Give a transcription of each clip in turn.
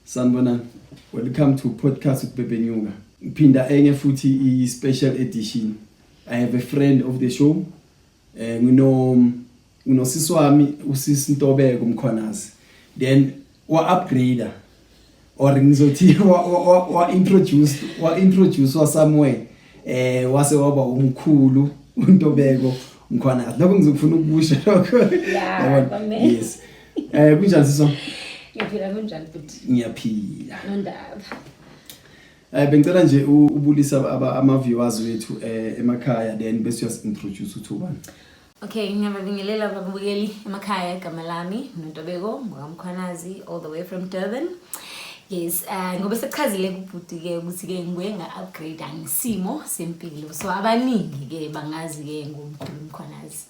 Sanibonani. Welcome to podcast with Bebe Nyuka. Ngiphinda enye futhi i special edition. I have a friend of the show. Nginosisi wami, usisi Ntobeko Mkhwanazi. Then wa upgrader or ngizothi wa introduce somewhere, wase waba umkhulu uNtobeko Mkhwanazi. Lokho ngizokufuna ukukusho lokho. Yeah, Yabona? amen. Yes. Kunjani, sisi? Ngiyaphila, kunjani futhi? Ngiyaphila. Nondaba. Bengicela nje ubulisa ama viewers wethu emakhaya, then bese uyasi-introduce ukuthi ubani. Okay, ngiyababingelela ababukeli emakhaya. Igama lami Nontobeko ngwaMkhwanazi, all the way from Durban. Yes, ngoba sekuchazile kubhuti ke ukuthi ke ngibuye nga-upgrade ngesimo sempilo. So abaningi ke bangazi ke ngomkhulu Mkhwanazi.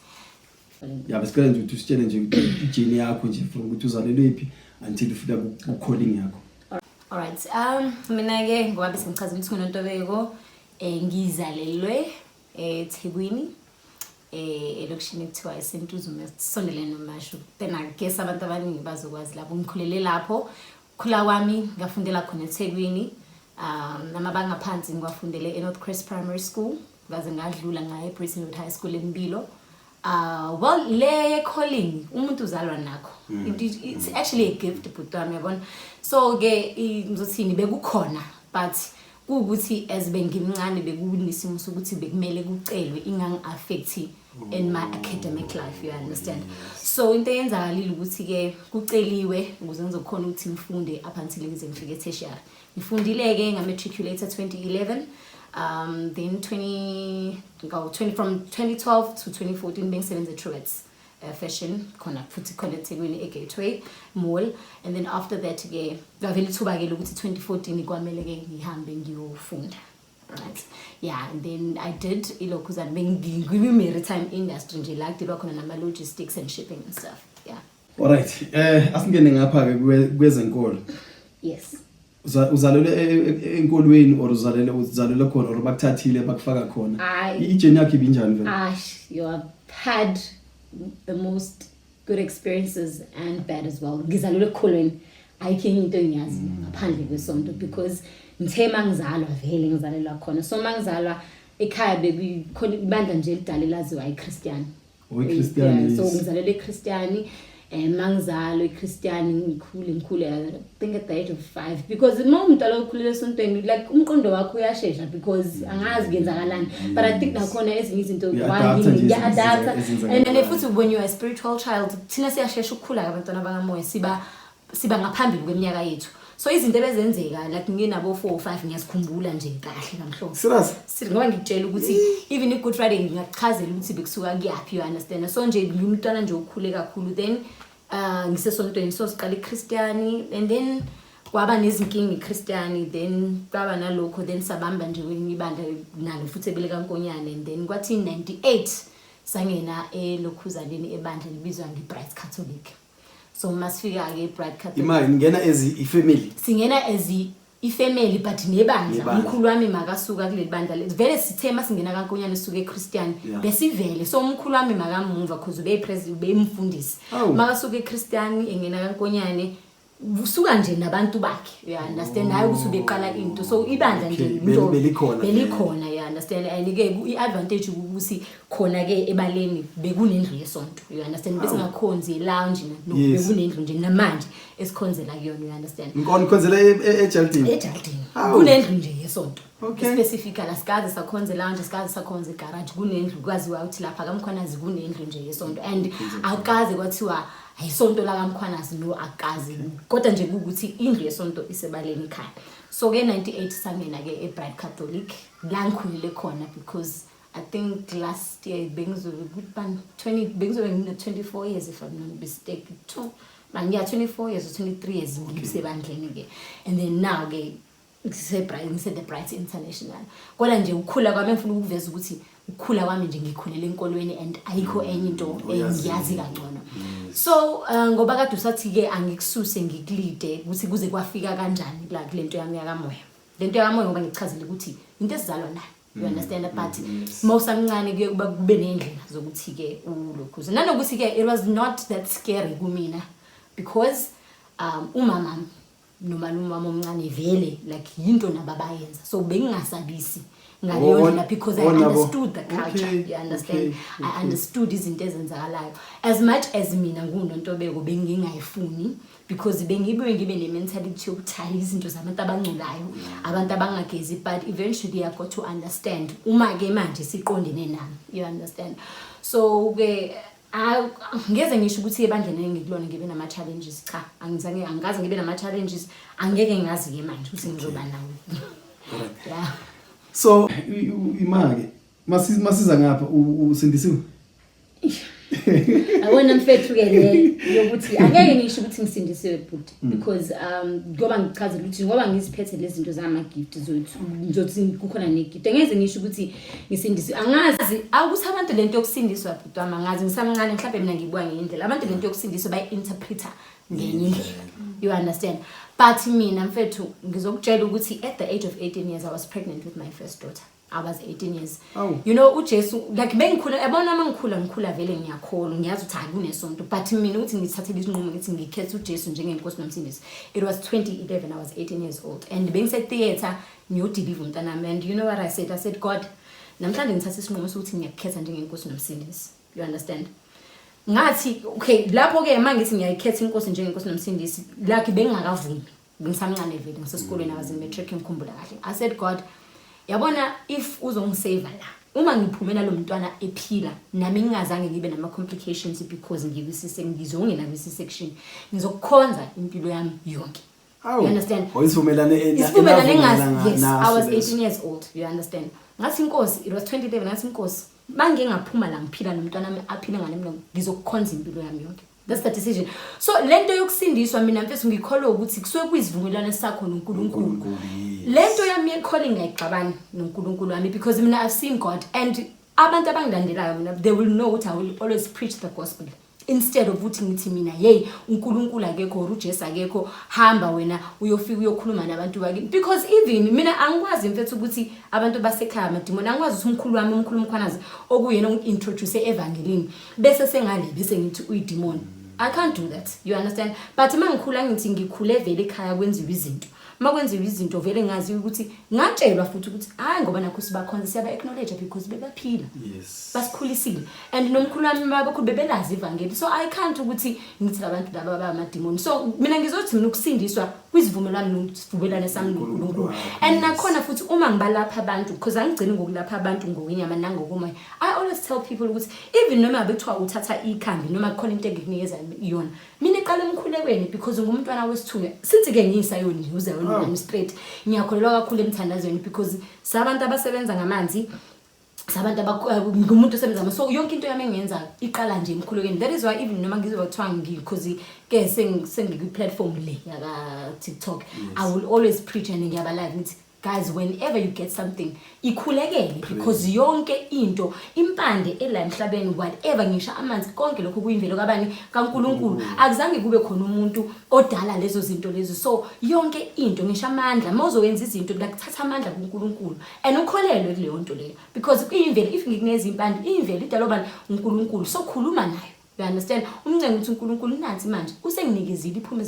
Ya, besicela nje ukuthi usitshele nje i-journey yakho nje, from ukuthi uzalelwe phi until ufika ku-calling yakho. Alright, mina ke ngoba bese ngichazile ukuthi nguNontobeko, ngizalelwe eThekwini, elokishini ekuthiwa eseNtuzuma, esondelene noMashu. Then I guess abantu abaningi bazokwazi lapho. Ngikhulele lapho. Khula kwami ngafundela khona eThekwini. Namabanga phansi ngiwafundele eNorthcrest Primary School. Ngaze ngadlula ngaya eBrackenwood High School eMbilo. Well, le calling umuntu uzalwa nakho. It's actually a gift, bhuti wami, yabona. So ke ngizothini, bekukhona, but kuwukuthi as bengimncane bekunesimo sokuthi bekumele kucelwe ingangi-affect in my academic life, you understand? So into eyenzakalile ukuthi ke kuceliwe ukuze ngizokhona ukuthi ngifunde up until ngize ngifike tertiary. Ngifundile ke, nga-matriculate 2011, then 20 ngo 20 from 2012 to 2014 bengisebenza eTruworths fashion khona futhi khona eThekwini, eGateway Mall. And then after that ke ngavela ithuba ke lokuthi 2014 kwamele ke ngihambe ngiyofunda, right? Yeah, and then I did ilokhuzana, bengikwi-maritime industry nje, la kudilwa khona nama-logistics and shipping and stuff, yeah. Alright, asingene ngapha ke kwezenkolo. Yes. Uzalelwe enkolweni or uzalelwe khona or bakuthathile bakufaka khona? Ayi. I-journey yakho ibinjani vele? Ash, you have had the most good experiences and bad as well. Ngizalelwe ekukholweni. Ayikho enye into engiyazi ngaphandle kwesonto, because ngithe mangizalwa vele ngizalelwa khona. So mangizalwa ekhaya bekukhona ibandla nje elidala elaziwa, iChristian. Oh, iChristian. Yeah, so ngizalelwe eChristian. Mangizalwa eChristian, ngikhule I think at the age of 5, because uma umntwana okhulele esontweni, like umqondo wakho uyashesha, because angazi kuyenzakalani, but I think nakhona ezinye izinto Uya-adapta nje. Uya-adapta. Ezenzakalayo. And then futhi when you are a spiritual child, thina siyashesha ukukhula abantwana bakamoya, siba ngaphambili kweminyaka yethu. So izinto ebezenzeka like nginabo 4 or 5 ngiyazikhumbula nje kahle kamhlophe. Serious? Ngoba ngikutshela ukuthi even i-Good Friday ngingakuchazela ukuthi bekusuka kuyaphi, you understand? So nje ngumntwana nje okhule kakhulu. Then ngisesontweni, so siqala iChristiani and then kwaba nezinkinga iChristiani, then kwaba nalokho, then sabamba nje kwelinye ibandla nalo futhi ebelekaNkonyane, and then kwathi 98 sangena elokhuzaneni, ebandla libizwa nge-Bright Catholic. So masifika-ke e-Bright Catholic, Imali ngena as i-family. Singena as ifamily, but nebandla. Nebandla. Umkhulu wami makasuka kuleli bandla vele sithe masingena kaNkonyane suke eChristian, besivele, so umkhulu wami makamuva, cause ube ubeyimfundisi. Awu. Makasuka eChristian engena kaNkonyane, usuka nje nabantu bakhe, you understand? Hayi ukuthi ubeqala into, so ibandla nje Belikhona. Belikhona, you understand? And ke i-advantage ukuthi khona ke ebaleni bekunendlu yesonto, you understand? Besingakhonzi e-lounge, no. Bekunendlu nje namanje esikhonzela kuyona, you understand? Nkona khonzela ejardini. Ejardini. Hawu. Kunendlu nje yesonto. Specifically, asikaze sakhonze lounge, asikaze sakhonze garage. Kunendlu kwaziwa ukuthi lapha kaMkhwanazi kunendlu nje yesonto, and akukaze kwathiwa ayisonto la kaMkhwanazi, no, akukaze. Kodwa nje kuwukuthi indlu yesonto isebaleni ekhaya. So ke 98 sangena ke eBright Catholic, la ngikhulele khona, because I think last year bengizobe ukuthi bani 20, bengizobe ngine 24 years, if I'm not mistaken, two man, yeah, 24 years or 23 years ngisebandleni ke. And then now ke ngise-Bright, ngise-The Bright International. Kodwa nje ukukhula kwami, engifuna ukuveza ukuthi ukukhula kwami nje ngikhulele enkolweni and ayikho enye into Oyaziyo. engiyazi kangcono. So ngoba kade usathi-ke angikususe ngikulide ukuthi kuze kwafika kanjani la kule nto yami yakamoya, le nto yakamoya, ngoba ngikuchazile ukuthi into esizalwa nayo, you understand? But mawusamncane kuye kuba kube ney'ndlela zokuthi-ke ulokhuze, nanokuthi-ke it was not that scary kumina because umamami Nomalume wami omncane vele, like, yinto nabo abayenza, so bengingasabisi ngaleyo ndlela because I understood the culture. You understand? I understood izinto ezenzakalayo, as much as mina nguNontobeko bengingayifuni, because bengibuye ngibe ne-mentality yokuthi hayi, izinto zabantu abangcolayo, abantu abangagezi. But eventually I got to understand uma-ke manje siqondene nami, you understand? So-ke ngeze ngisho ukuthi ebandleni engikulona ngibe nama-challenges. Cha, angizange, angikaze ngibe nama-challenges. Angeke ngazi-ke manje ukuthi ngizoba nawo, yeah. So ima-ke masiza ngapha, usindisiwe? Awona mfethu-ke, le yokuthi angeke ngisho ukuthi ngisindisiwe, but because ngoba ngichazela ukuthi ngoba ngiziphethe lezi zinto zama-gift, ngizothi kukhona ne-gift, angeze ngisho ukuthi ngisindisiwe. Angazi akuthi abantu lento yokusindiswa, bhuti wami, angazi, ngisamncane, mhlawumbe mina ngiyibuka ngenye indlela. Abantu lento yokusindiswa bayi-interpreta ngenye indlela, you understand? But mina mfethu, ngizokutshela ukuthi at the age of 18 years I was pregnant with my first daughter. I was 18 years. Awu. You know uJesu, like, bengikhula, yabona, uma ngikhula, ngikhula vele ngiyakholwa, ngiyazi ukuthi hayi, kunesonto, but mina ukuthi ngithathele isinqumo ngithi ngikhethe uJesu njengenkosi nomsindisi, it was 2011. I was 18 years old and bengise theater ngiyodeliver umntanami, and you know what I said? I said, "God, namhlanje ngithatha isinqumo sokuthi ngiyakukhetha njengenkosi nomsindisi," you understand? Ngathi okay, lapho ke mangithi ngiyayikhetha inkosi njengenkosi nomsindisi, like, bengingakavumi, ngisamncane vele, ngisesikolweni. I was in matric, ngikhumbula kahle. I said, "God, yabona, if uzongisave la, uma ngiphume nalo mntwana ephila nami, ngingazange ngibe nama-complications because ngizongena kwi-C-section, ngizokukhonza impilo yami yonke." Awu. You understand? Oh, isivumelane Isivumelane enavumelana engazi, yes. I was naso leso. 18 years old, you understand? Ngathi inkosi, it was 2011, ngathi inkosi, mangiye ngaphuma la ngiphila nomntwana wami aphile ngale mlomo, ngizokukhonza impilo yami yonke. That's the decision. So lento yokusindiswa, mina mfethu, ngikholwa ukuthi kusuke kuyisivumelwano sakho noNkulunkulu. uNkulunkulu, yes. Lento yami ye-calling ngayixabani noNkulunkulu wami, because mina I've seen God, and abantu abangilandelayo mina, they will know ukuthi I will always preach the gospel instead of ukuthi ngithi mina, "Hey, uNkulunkulu akekho," or "uJesu akekho, hamba wena uyofika uyokhuluma nabantu bakini." Because even mina angikwazi mfethu ukuthi abantu basekhaya amadimoni. Angikwazi ukuthi umkhulu wami, umkhulu uMkhwanazi, okuyena ongi-introduce evangelini, bese sengale bese ngithi uyidimoni. I can't do that, you understand? But uma ngikhula, ngithi ngikhule vele ekhaya kwenziwa izinto, uma kwenziwa izinto vele ngazi ukuthi ngatshelwa futhi ukuthi hayi, ngoba nakho sibakhonza, siyaba-acknowledge because bebaphila, basikhulisile, and nomkhulu wami, babakhulu bebelazi ivangeli. So I can't ukuthi ngithi labantu laba bayamadimoni. So mina ngizothi mina ukusindiswa kwisivumelwano nesivumelwano sami noNkulunkulu. Wakho, And nakhona futhi uma ngibalapha abantu, because angigcini ngokulapha abantu ngokwenyama nangokomoya. I always tell people ukuthi even noma ngabe kuthiwa uthatha ikhambi noma kukhona into engikunikeza yona, mina iqala emkhulekweni, because ngumntwana wesithunywa. Since-ke ngiyisayoni nje, uzayoni wami straight, ngiyakholelwa kakhulu emthandazweni, because sabantu abasebenza ngamanzi, sabantu ngumuntu osebenza so yonke into yami engiyenzayo iqala nje emkhulekweni. That is why even noma ngizoba kuthiwa because ke sengikwi-platform le yaka-TikTok, I will always preach and ngiyaba live, ngithi, "Guys, whenever you get something, ikhulekele," because yonke into, impande ela emhlabeni, whatever, ngisho amanzi, konke lokho kuyimvelo kabani? KaNkulunkulu. Akuzange kube khona umuntu odala lezo zinto lezo. So yonke into, ngisho amandla, uma uzowenza izinto, lakuthatha amandla kuNkulunkulu and ukholelwe kuleyo nto leyo, because kuyimvelo. If ngikunikeza impande, iyimvelo, idalwa bani? UNkulunkulu. So khuluma nayo, you understand? Umncenga ukuthi, "UNkulunkulu, nansi manje usenginikezile, iphume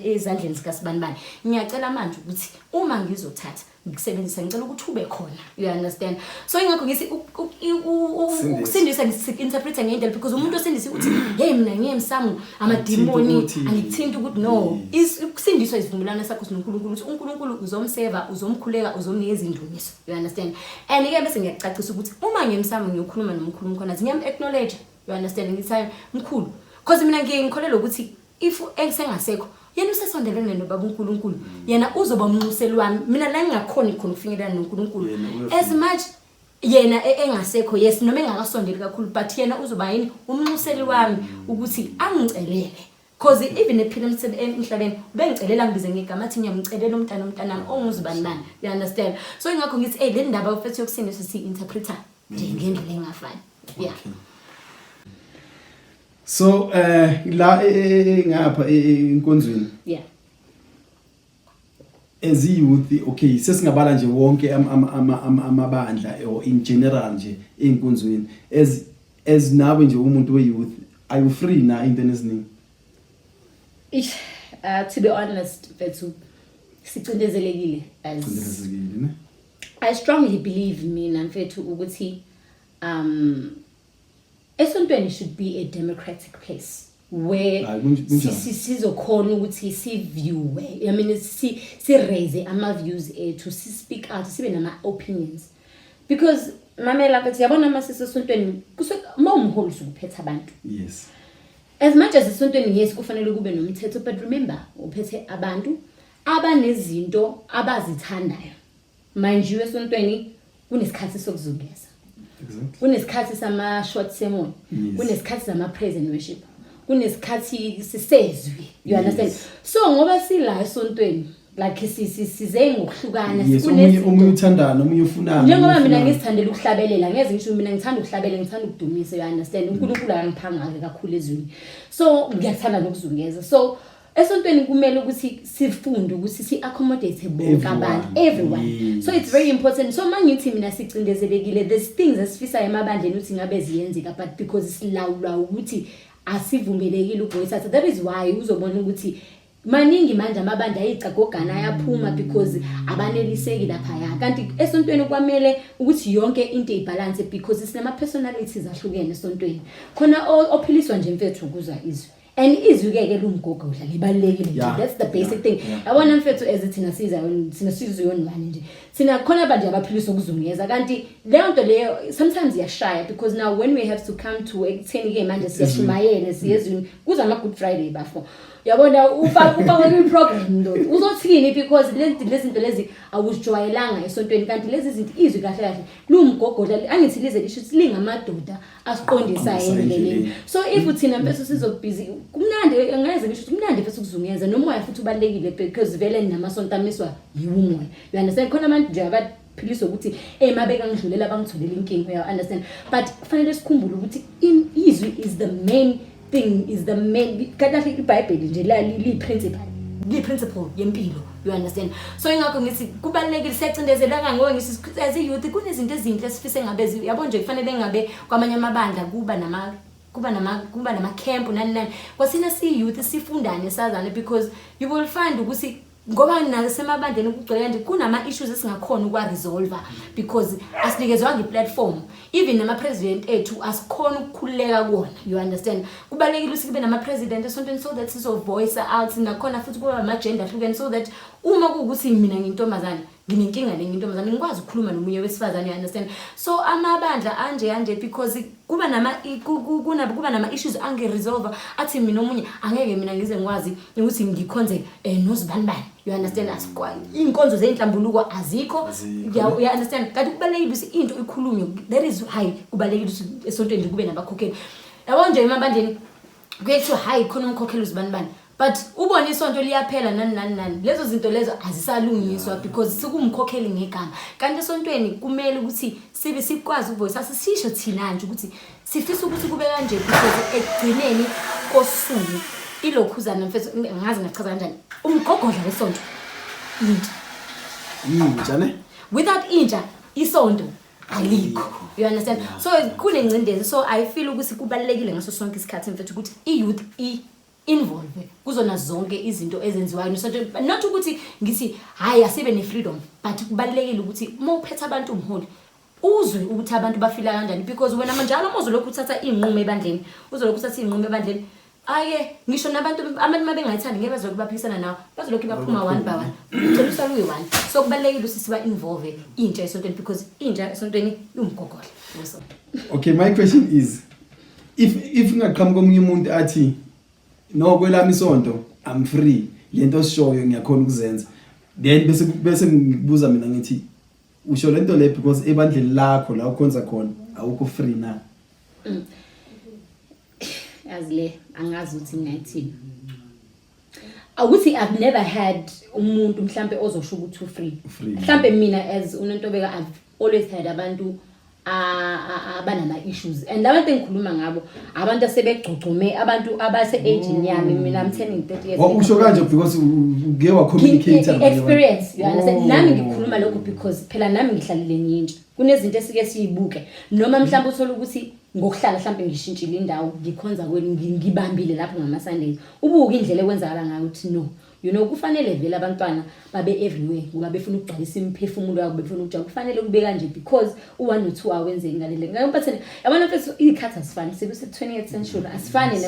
ezandleni zikasibanibani. Ngiyacela manje ukuthi uma ngizothatha ngikusebenzisa, ngicela ukuthi ube khona," you understand? So ingakho ngithi Sindiswa. ukusindisa ngisi-interpreta ngendlela, because umuntu osindisa uthi, "Hey, mina ngiye emsamo, amadimoni ukuthi- angithinti," ukuthi no. Ukusindiswa isivumelwano sakho sinoNkulunkulu, ukuthi uNkulunkulu uzomseva, uzomkhuleka, uzomnikeza indumiso, you understand? And-ke bese ngiyakucacisa ukuthi uma ngiyemsamo ngiyokhuluma nomkhulu Mkhwanazi, ngiyam-acknowledge, you understand? Ngithi, "Hayi mkhulu," because mina ngiye ngikholelwa ukuthi if engisengasekho, yena usesondelene nobaba uNkulunkulu, yena uzoba umnxuseli wami, mina la ngingakhoni khona ukufinyelela noNkulunkulu. Yena uyofika. As much yena engasekho, yes, noma engakasondeli kakhulu, but yena uzoba yini? Umnxuseli wami ukuthi angicelele, cause even ephila emhlabeni bengicelela, ngibize ngegama, athi, "Ngiyamcelela umntana, umntanami onguzibani bani," you understand? So ingakho ngithi, hey, le ndaba mfethu yokusindiswa siyi-interpreta nje ngendlela engafani, yeah. Okay. So la ngapha enkonzweni as youth, okay, sesingabala nje wonke amabandla or in general nje einkonzweni, as nawe nje umuntu we youth, are you free na into eziningi? Ish. To be honest, mfethu, sicindezelekile as Cindezelekile, ne? I strongly believe mina, mfethu, ukuthi esontweni should be a democratic place where Hayi, kunjalo. sizokhona ukuthi si-viewe, I mean, si raise ama views ethu, si speak out, sibe nama opinions, because mamela mfethu, yabona masisesontweni, kusuke mawumholi usukuphetha abantu. As much as esontweni, yes, kufanele kube nomthetho, but remember, uphethe abantu abanezinto abazithandayo. Mind you, esontweni kunesikhathi sokuzungeza, kunesikhathi sama-short sermon, kunesikhathi sama-praise and worship, kunesikhathi sisezwi, you understand? So ngoba sila esontweni, like, size ngokuhlukana, Omunye omunye uthandana, omunye ufunana. Njengoba omunye mina ufunana. Ngizithandela ukuhlabelela, ngeze ngisho mina ngithanda ukuhlabelela, ngithanda ukudumisa, you understand? UNkulunkulu akangiphanga-ke kakhulu ezwini, so ngiyakuthanda nokuzungeza. So esontweni kumele ukuthi sifunde ukuthi si-accommodate bonke Everyone. abantu, everyone. So it's very important. So uma ngithi mina sicindezelekile, there's things esifisayo emabandleni ukuthi ngabe ziyenzeka, but because silawulwa ukuthi asivumelekile ukuvoyisatha, that is why uzobona ukuthi maningi manje amabandla ayicagogana, ayaphuma because abaneliseki laphaya. Kanti esontweni kwamele ukuthi yonke into i-balance, because sinama-personalities ahlukene esontweni. Khona ophiliswa nje, mfethu, ukuzwa izwi, and izwi-ke ke lumgogodla, libalulekile nje. That's the basic thing. Yabona mfethu, as thina siza, thina sizuyonwane nje, thina khona abantu abaphiliswa ukuzungeza, kanti leyo nto leyo sometimes iyashaya, because now when we have to come to ekutheni-ke manje siyashumayele, siyezwini, kuza ama-Good Friday, bafo, yabona, ufakwe kwi-program, ndoda, uzothini? Because lezi zinto lezi awuzijwayelanga esontweni. Kanti lezi zinto, izwi kahle kahle liwumgogodla, angithi lize lisho ukuthi lingamadoda asiqondisayo Aqondisayo endleleni. Endleleni. So if thina, mfethu, sizobhizi, kumnandi, angeze ngisho ukuthi kumnandi, mfethu, ukuzungeza nomoya futhi ubalulekile, because vele namasonto amiswa yiwo umoya, you understand? Khona abantu nje abaphiliswa ukuthi mabeka ngidlulela, bangitholela inkinga, you understand? But kufanele sikhumbule ukuthi izwi is the main thing, is the main, kahle kahle iBhayibheli nje liyi-principle yempilo, you understand? So ingakho ngithi kubalulekile, siyacindezeleka, ngoba ngithi as i-youth kunezinto ezinhle esifise ngabe yabo nje, kufanele ngabe kwamanye amabandla kuba nama-camp, nani nani, kwathina siyi-youth sifundane, sazane, because you will find ukuthi ngoba nasemabandleni kugcwele kanje, kunama-issues esingakhona ukuwa-resolve because asinikezwanga i-platform. Even nama-president ethu asikhona ukukhululeka kuwona, you understand? Kubalulekile ukuthi kube nama-president esontweni so that sizo-voice out nakhona, futhi kube ama-gender ahlukene, so that uma kuwukuthi mina ngiyintombazane, nginenkinga nenye intombazane, ngikwazi ukukhuluma nomunye wesifazane, you understand? So amabandla anje kanje because kuba nama-issues ange-resolve, athi mina omunye angeke mina ngize ngikwazi ukuthi ngikhonze nozibanibani, you understand? Iy'nkonzo zey'nhlambuluko azikho. Azikho. You understand? Kanti kubalulekile ukuthi into ikhulunywe. That is why kubalulekile ukuthi esontweni nje kube nabakhokheli. Yabo nje, emabandleni kuye kuthiwa, "Hhayi, khona umkhokheli uzibanibani," but ubone isonto liyaphela, nani nani nani, lezo zinto lezo azisalungiswa because sekuwumkhokheli ngegama. Kanti esontweni kumele ukuthi sibe sikwazi ukuvoyisa, sisisho thina nje ukuthi sifisa ukuthi kube kanje, because ekugcineni kosuku ilokhuzana, mfethu, ngazi ngachaza kanjani, umgogodla wesonto intsha. Intsha, ne? Without intsha, isonto alikho, you understand? So kunengcindezi. So I feel ukuthi kubalulekile ngaso sonke isikhathi, mfethu, ukuthi i-youth i-involve kuzona zonke izinto ezenziwayo nesonto. Not ukuthi ngithi hhayi, asibe ne-freedom, but kubalulekile ukuthi uma uphethe abantu, umholi, uzwe ukuthi abantu bafila kanjani, because wena manjalo uma uzolokhu uthatha iy'nqumo ebandleni, uzolokhu uthatha iy'nqumo ebandleni, ake ngisho nabantu, abantu uma bengayithandi, ngeke bazolokhu baphikisana nawe, bazolokhu baphuma one by one, ugcina usale uyi-one. So kubalulekile ukuthi siba-involve intsha esontweni, because intsha esontweni iwumgogodla wesonto. Okay, my question is, if ngaqhamuka omunye umuntu athi, "No, kwelami isonto I'm free, lento osishoyo ngiyakhona ukuzenza," then bese ngikubuza mina ngithi, usho lento le because ebandleni lakho la ukhonza khona awukho free na? Yazi, le angazi ukuthi ngingayithini, ukuthi I've never had umuntu mhlambe ozosho ukuthi u-free. Free. Mhlambe mina as uNontobeko, I've always had abantu abanama issues, and abantu engikhuluma ngabo abantu asebegcugcume, abantu abase age yami. Mina I'm turning 30 years. Wa usho kanje because uke wa communicate Experience, you understand? Oh. Nami ngikhuluma lokho because phela nami ngihlalele nyintsha, kunezinto esike siyibuke, noma mhlawumbe uthole ukuthi Ngokuhlala mhlawumbe ngishintshile indawo, ngikhonza kwenu, ngibambile lapho ngama-Sundays, ubuke indlela ekwenzakala ngayo ukuthi no, kufanele vele abantwana babe everywhere ngoba befuna ukugcwalisa imiphefumulo yabo, befuna ukujabula. Kufanele kube kanje because u-1 no-2 awenzeki ngale ndlela. Ngemphathele yabona mfethu, iy'khathi azifani, sekuse-20th century, asifani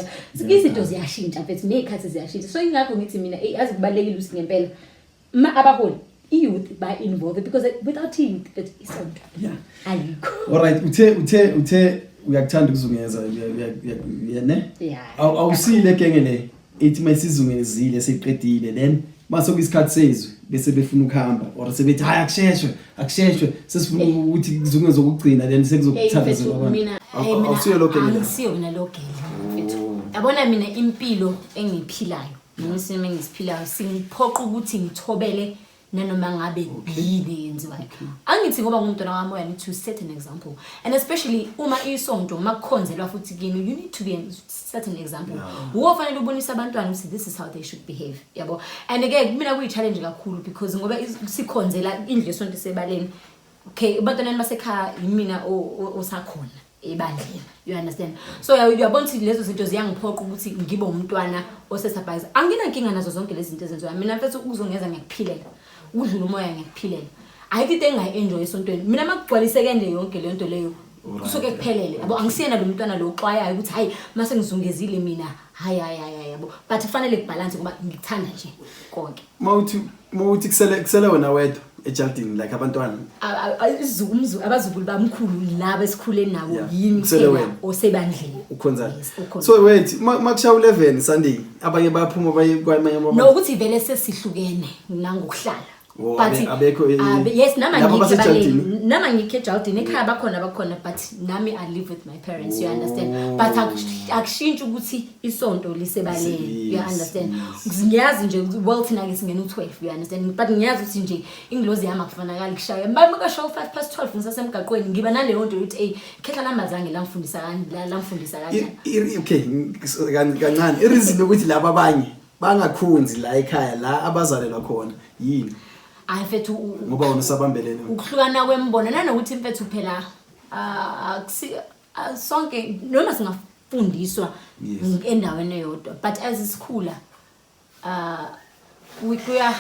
izinto ziyashintsha mfethu, ney'khathi ziyashintsha. So ingakho ngithi mina, eyi, yazi kubalulekile ukuthi ngempela ma abaholi i-youth ba-involve, because without i-youth mfethu, isonto alikho. Alright, uthe uyakuthanda ukuzungeza, ne? Yeah. Awusile genge le ithi mayisizungezile seyiqedile, then mase kuyisikhathi sezwi bese befuna ukuhamba or sebethi, "Hayi, akusheshwe, akusheshwe, sesifuna ukuthi kuzungeze okugcina," then sekuzokuthatha abantu. Mina mina Awusiyo lo genge le? Angisiyo mina lo genge mfethu. Yabona mina, impilo engiyiphilayo noma isimo engisiphilayo singiphoqa ukuthi ngithobele nanoma ngabe yini eyenziwayo. Angithi ngoba ngumntwana kamoya, need to set an example, and especially uma isonto, uma kukhonzelwa futhi kini, you need to be a set an example. Wuwo fanele ubonise abantwana ukuthi this is how they should behave, yabo. And ke kumina kuyi-challenge kakhulu because ngoba sikhonzela indlu yesonto isebaleni, okay, abantwaneni basekhaya yimina osakhona ebandleni, you understand? So uyabona ukuthi lezo zinto ziyangiphoqa ukuthi ngibe umntwana osesabhayiza. Anginankinga nazo zonke lezi zinto ezenziwayo. Mina mfethu, ukuzongeza ngiyakuphilela, ukudlula umoya ngiyakuphilela. Ayikho into engingayi-enjoy esontweni mina. Uma kugcwaliseke nje yonke leyo nto leyo, kusuke kuphelele, yabo. Angisiyena lo mntwana lo oxwayayo ukuthi hayi, mase ngizungezile mina, hayi, hayi, hayi, hayi, yabo. But kufanele ku-balance ngoba ngikuthanda nje konke. Mawuthi kusele wena wedwa ejardini, like abantwana? Abazukulu bamkhulu laba esikhule nabo, yimi kusele kuphela wena. osebandleni. Ukhonzana? Yes, ukhonza. So wait, makushaya u-11 Sunday, abanye bayaphuma baye kwamanye amabandla? Nokuthi vele sesihlukene nangokuhlala. Oh, But abekho yes, nama laba ngikho basejardini? ebaleni, nama ngikho ejardini ekhaya, bakhona, bakhona, but nami I live with my parents, you understand? But akushintshi ukuthi isonto lisebaleni, you understand? Ngiyazi nje, well, thina ke singena u-12, you understand? But ngiyazi ukuthi nje ingilozi yami akufanakali kushaya makashawa u-12:05 ngisasemgaqweni, ngiba naleyo nto yokuthi eyi, khehla lami azange lamfundisa lamfundisa kanjani. Okay, kancane, i-reason yokuthi laba abanye bangakhonzi la ekhaya la abazalelwa khona yini? Hayi mfethu, Ngoba wena usabambelele. Ukuhlukana kwembono nanokuthi mfethu phela, sonke noma singafundiswa endaweni eyodwa, but as sikhula, kuya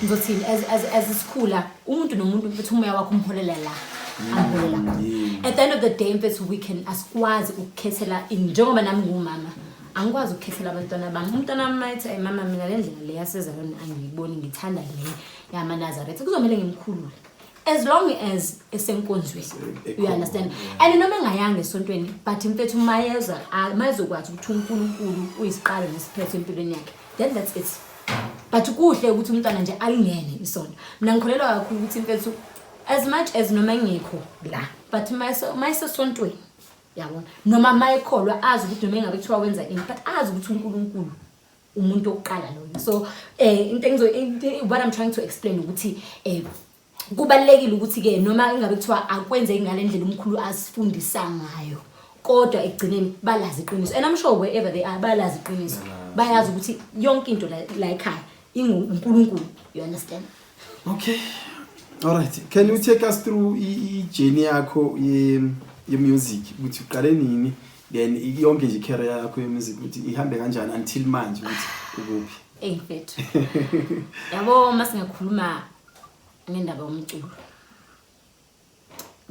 ngizothini, as sikhula, umuntu nomuntu mfethu, umoya wakho umholela la amholela khona. At the end of the day mfethu, we can asikwazi ukukhethela njengoba nami ngumama, angikwazi ukukhethela abantwana bami. Umntwana wami mayethi, "Ayi mama, mina le ndlela le yasezalweni angiyiboni, ngithanda le yamaNazaretha," kuzomele ngimkhulule as long as esenkonzweni, you understand? And noma engayanga esontweni, but mfethu, mayeza mayezokwazi ukuthi uNkulunkulu uyisiqalo nesiphetho empilweni yakhe, then that's it. But kuhle ukuthi umntwana nje alingene isonto. Mina ngikholelwa kakhulu ukuthi mfethu, as much as noma engekho la, but mayesesontweni, yabona, noma mayekholwa, azi ukuthi noma engabe kuthiwa wenza ini, but azi ukuthi uNkulunkulu umuntu wokuqala loyo. So into engizo what I'm trying to explain ukuthi kubalekile ukuthi ke noma ingabe kuthiwa akwenzeki ngale ndlela umkhulu asifundisa ngayo, kodwa ekugcineni balazi iqiniso, and I'm sure wherever they are balazi iqiniso, bayazi ukuthi yonke into la ekhaya inguNkulunkulu, you understand? Okay, alright, can you take us through i-journey yakho ye-music, ukuthi uqale nini, then yonke nje i-career yakho ye-music ukuthi ihambe kanjani until manje, ukuthi ukuphi? Eyi mfethu, yabo, masingakhuluma ngendaba yomculo,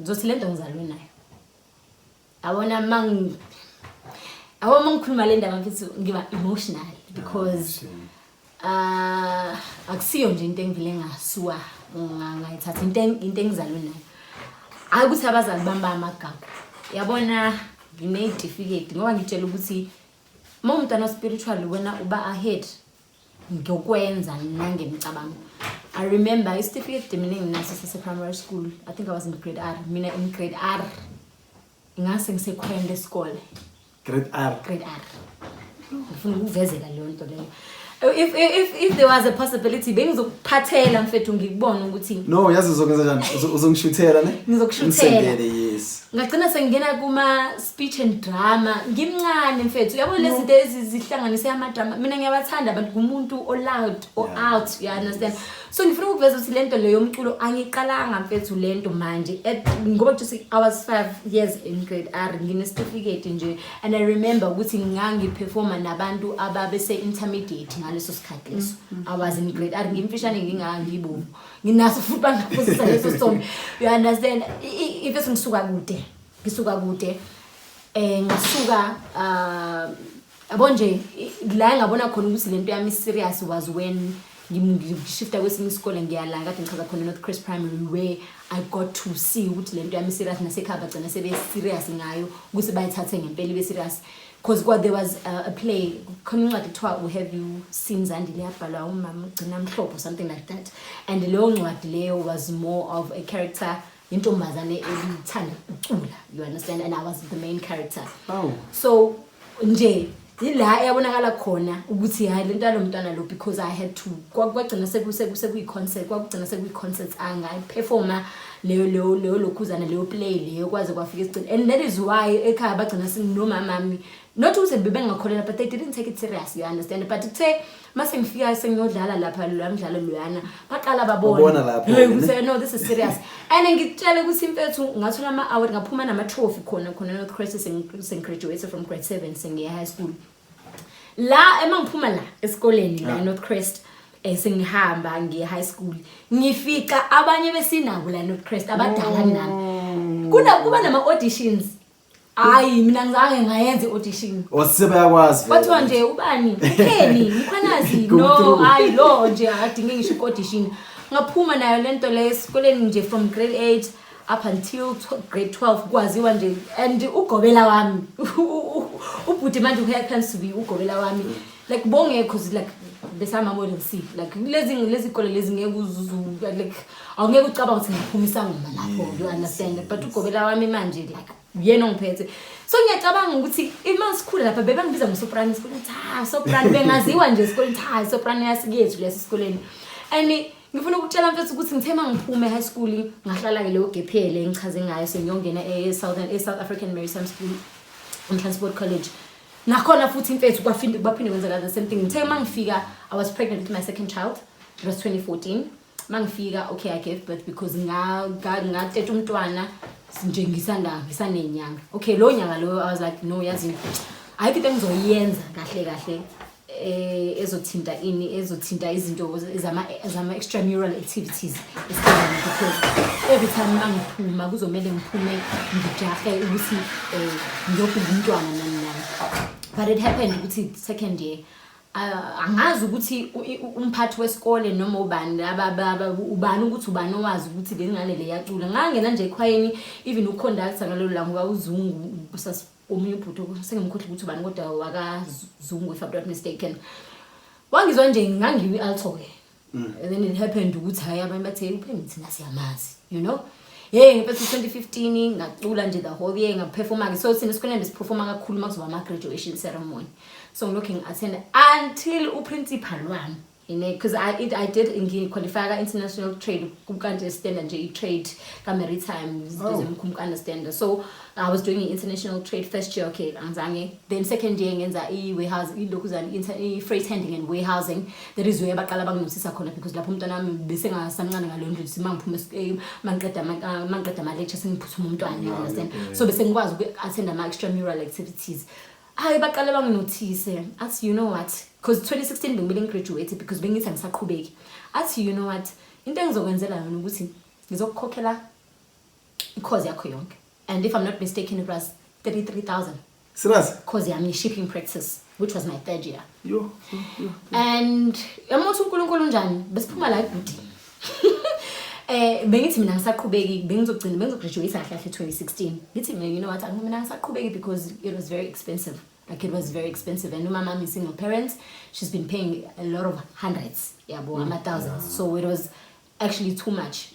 ngizothi lento ngizalwe nayo, yabona. Mang yabo, mangikhuluma le ndaba mfethu, ngiba emotional because akusiyo nje into engivele ngasuka ngayithatha, into engizalwe nayo. Hayi ukuthi abazali bami bayamagagu, yabona, nginey'tifiketi ngoba ngitshela ukuthi uma umntwana spiritual wena uba ahead ngokwenza nangemicabango. I remember isitifiketi mina enginaso sase-primary school. I think I was in grade R. Mina in grade R ingase ngisekhwayeni lesikole. Grade R? Grade R. Ngifuna ukuvezela leyo nto leyo. If there was a possibility, bengizokuphathela mfethu, ngikubone ukuthi No, yazi uzokwenza njani? Uzongishuthela ne? Ngizokushuthela. Ungisendele, yes. Ngagcina sengingena kuma speech and drama ngimncane mfethu. Uyabona lezi zinto ezihlanganise ama drama. Mina ngiyabathanda abantu, ngumuntu o loud o out, you understand? So ngifuna ukuveza ukuthi lento leyo yomculo angiqalanga mfethu lento manje. Ngoba just I was 5 years in grade R, ngine certificate nje, and I remember ukuthi ngangiperforma nabantu ababese intermediate ngaleso sikhathi leso. I was in grade R, ngimfishane, ngingangibovu. Nginaso futhi bangaphosisa leso sithombe, you understand? Ifese ngisuka kude, ngisuka kude, ngasuka yabo nje la ngabona khona ukuthi lento yami serious was when ngishifta kwesinye isikole, ngiyala kade ngichaza khona, North Crest Primary, where I got to see ukuthi lento yami serious, nasekhaya bagcina sebe serious ngayo, ukuthi bayithathe ngempela ibe serious, because kwa there was a play khona, incwadi kuthiwa "Have You Seen Zandile", yabhalwa umama uGcina Mhlophe or something like that, and leyo ncwadi leyo was more of a character intombazane ebithanda ukucula, you understand? And I was the main character. So nje ila eyabonakala khona ukuthi hayi, lento yalo mntwana lo, because I had to kwagcina sekuyi-concert, kwakugcina sekuyi-concerts, angayiperforma leyo lokhuzana, leyo play leyo, kwaze kwafika esigcini. And that is why ekhaya bagcina nomamami, not ukuthi bebengakholelwa, but they didn't take it serious, you understand? But kuthe mase ngifika sengiyodlala lapha loya mdlalo loyana, baqala babona. Babona lapho, Hey, ne? ukuthi no, this is serious. And ngikutshele ukuthi mfethu ngathola ama-award, ngaphuma nama-trophy khona khona North Crest, sengigraduate from grade 7, sengiye high school la. Ema ngiphuma la esikoleni la eNorth Crest, sengihamba ngiye high school, ngifica abanye besinabo la eNorth Crest abadala kunami, kuna kuba nama auditions. Hayi, mina ngizange ngayenza i-audition. Wasebayakwazi vele. Kwathiwa nje ubani, uKenny Mkhwanazi. Go No. through. Hayi, lo nje akadinge ngisho i-audition. Ngaphuma nayo lento leyo esikoleni nje from grade 8 up until grade 12, kwaziwa nje. And ugobela wami, ubhuti manje who happens to be ugobela wami, like bongekho, like besama Model C, like lezi kole lezi ngeke uzuzu, like awungeke ucabanga ukuthi ngiphuma isangoma lapho, you understand? But ugobela wami manje, like yena ongiphethe. So ngiyacabanga ukuthi ima sikhula lapha bebangibiza ngosoprano esikoleni, ha, soprano, bengaziwa nje esikoleni, ha, soprano yasikethu leso esikoleni. And ngifuna ukutshela mfethu ukuthi ngithe uma ngiphume e-high school, ngahlala-ke leyo gap year le engichaze ngayo, sengiyongena e-South African Maritime School and Transport College. Nakhona futhi mfethu kwaphinde kwenzeka the same thing. Ngithe uma ngifika, I was pregnant with my second child, it was 2014 mangifika. Okay, I gave birth because ngateta umntwana nje ngisanda ngisanenyanga. Okay, lo nyanga lo I was like, no, yazi ayikho into engizoyenza kahle kahle ezothinta ini, ezothinta izinto zama extramural activities esikoleni, because every time mangiphuma kuzomele ngiphume ngijahe ukuthi ngiyobheka umntwana nani nani. But it happened ukuthi second year, angazi ukuthi umphathi wesikole noma ubani ubani, ukuthi ubani owazi ukuthi le ngane le yacula. Ngangena nje ekhwayeni, even uconductor ngalelo langa kwawuzungu, omunye ubhuti sengimkhohlwa ukuthi ubani, kodwa wakaZungu if I'm not mistaken. Wangizwa nje ngangiwi alto ke. And then it happened ukuthi hayi, abanye bathe uphinde thina siyamazi. Hey mfethu, 2015 ngacula nje the whole year, ngaperforma ke. So thina esikoleni besiperforma kakhulu makuzoba ama graduation ceremony, so ngilokhu ngi-attend until uprincipal wami ine, because I did ngiqualify ka international trade, kanje standard nje i-trade ka maritime, izinto zemkhumbi, understand? So I was doing international trade first year, okay, angizange. Then second year ngenza i-warehouse, ilokhuzana i-freight handling and warehousing. That is where baqala banginothisa khona, because lapho umntwana wami bese ngasamncane ngaleyo ndlela, ukuthi mangiphuma mangiqeda ama-lecture sengiphuthuma umntwana, you understand? So bese ngikwazi uku-attend ama-extramural activities. Hayi, baqale banginothise, athi, "You know what?" Because 2016 bengimele ngigraduate, because bengithi angisaqhubeki. Athi, "You know what, into engizokwenzela yona ukuthi ngizokukhokhela i-course yakho yonke." And if I'm not mistaken, it was 33,000. Serious? Course yami, shipping practice, which was my third year. Yo, yo, yo. And yamuthi uNkulunkulu unjani, besiphuma la ebhudini, bengithi mina ngisaqhubeki, bengizogcina bengizograduate kahle kahle 2016. Ngithi mina, you know what, mina ngisaqhubeki, because it was very expensive, like it was very expensive, and umama is single parents, she's been paying a lot of hundreds, yabo, ama thousands, so it was actually too much.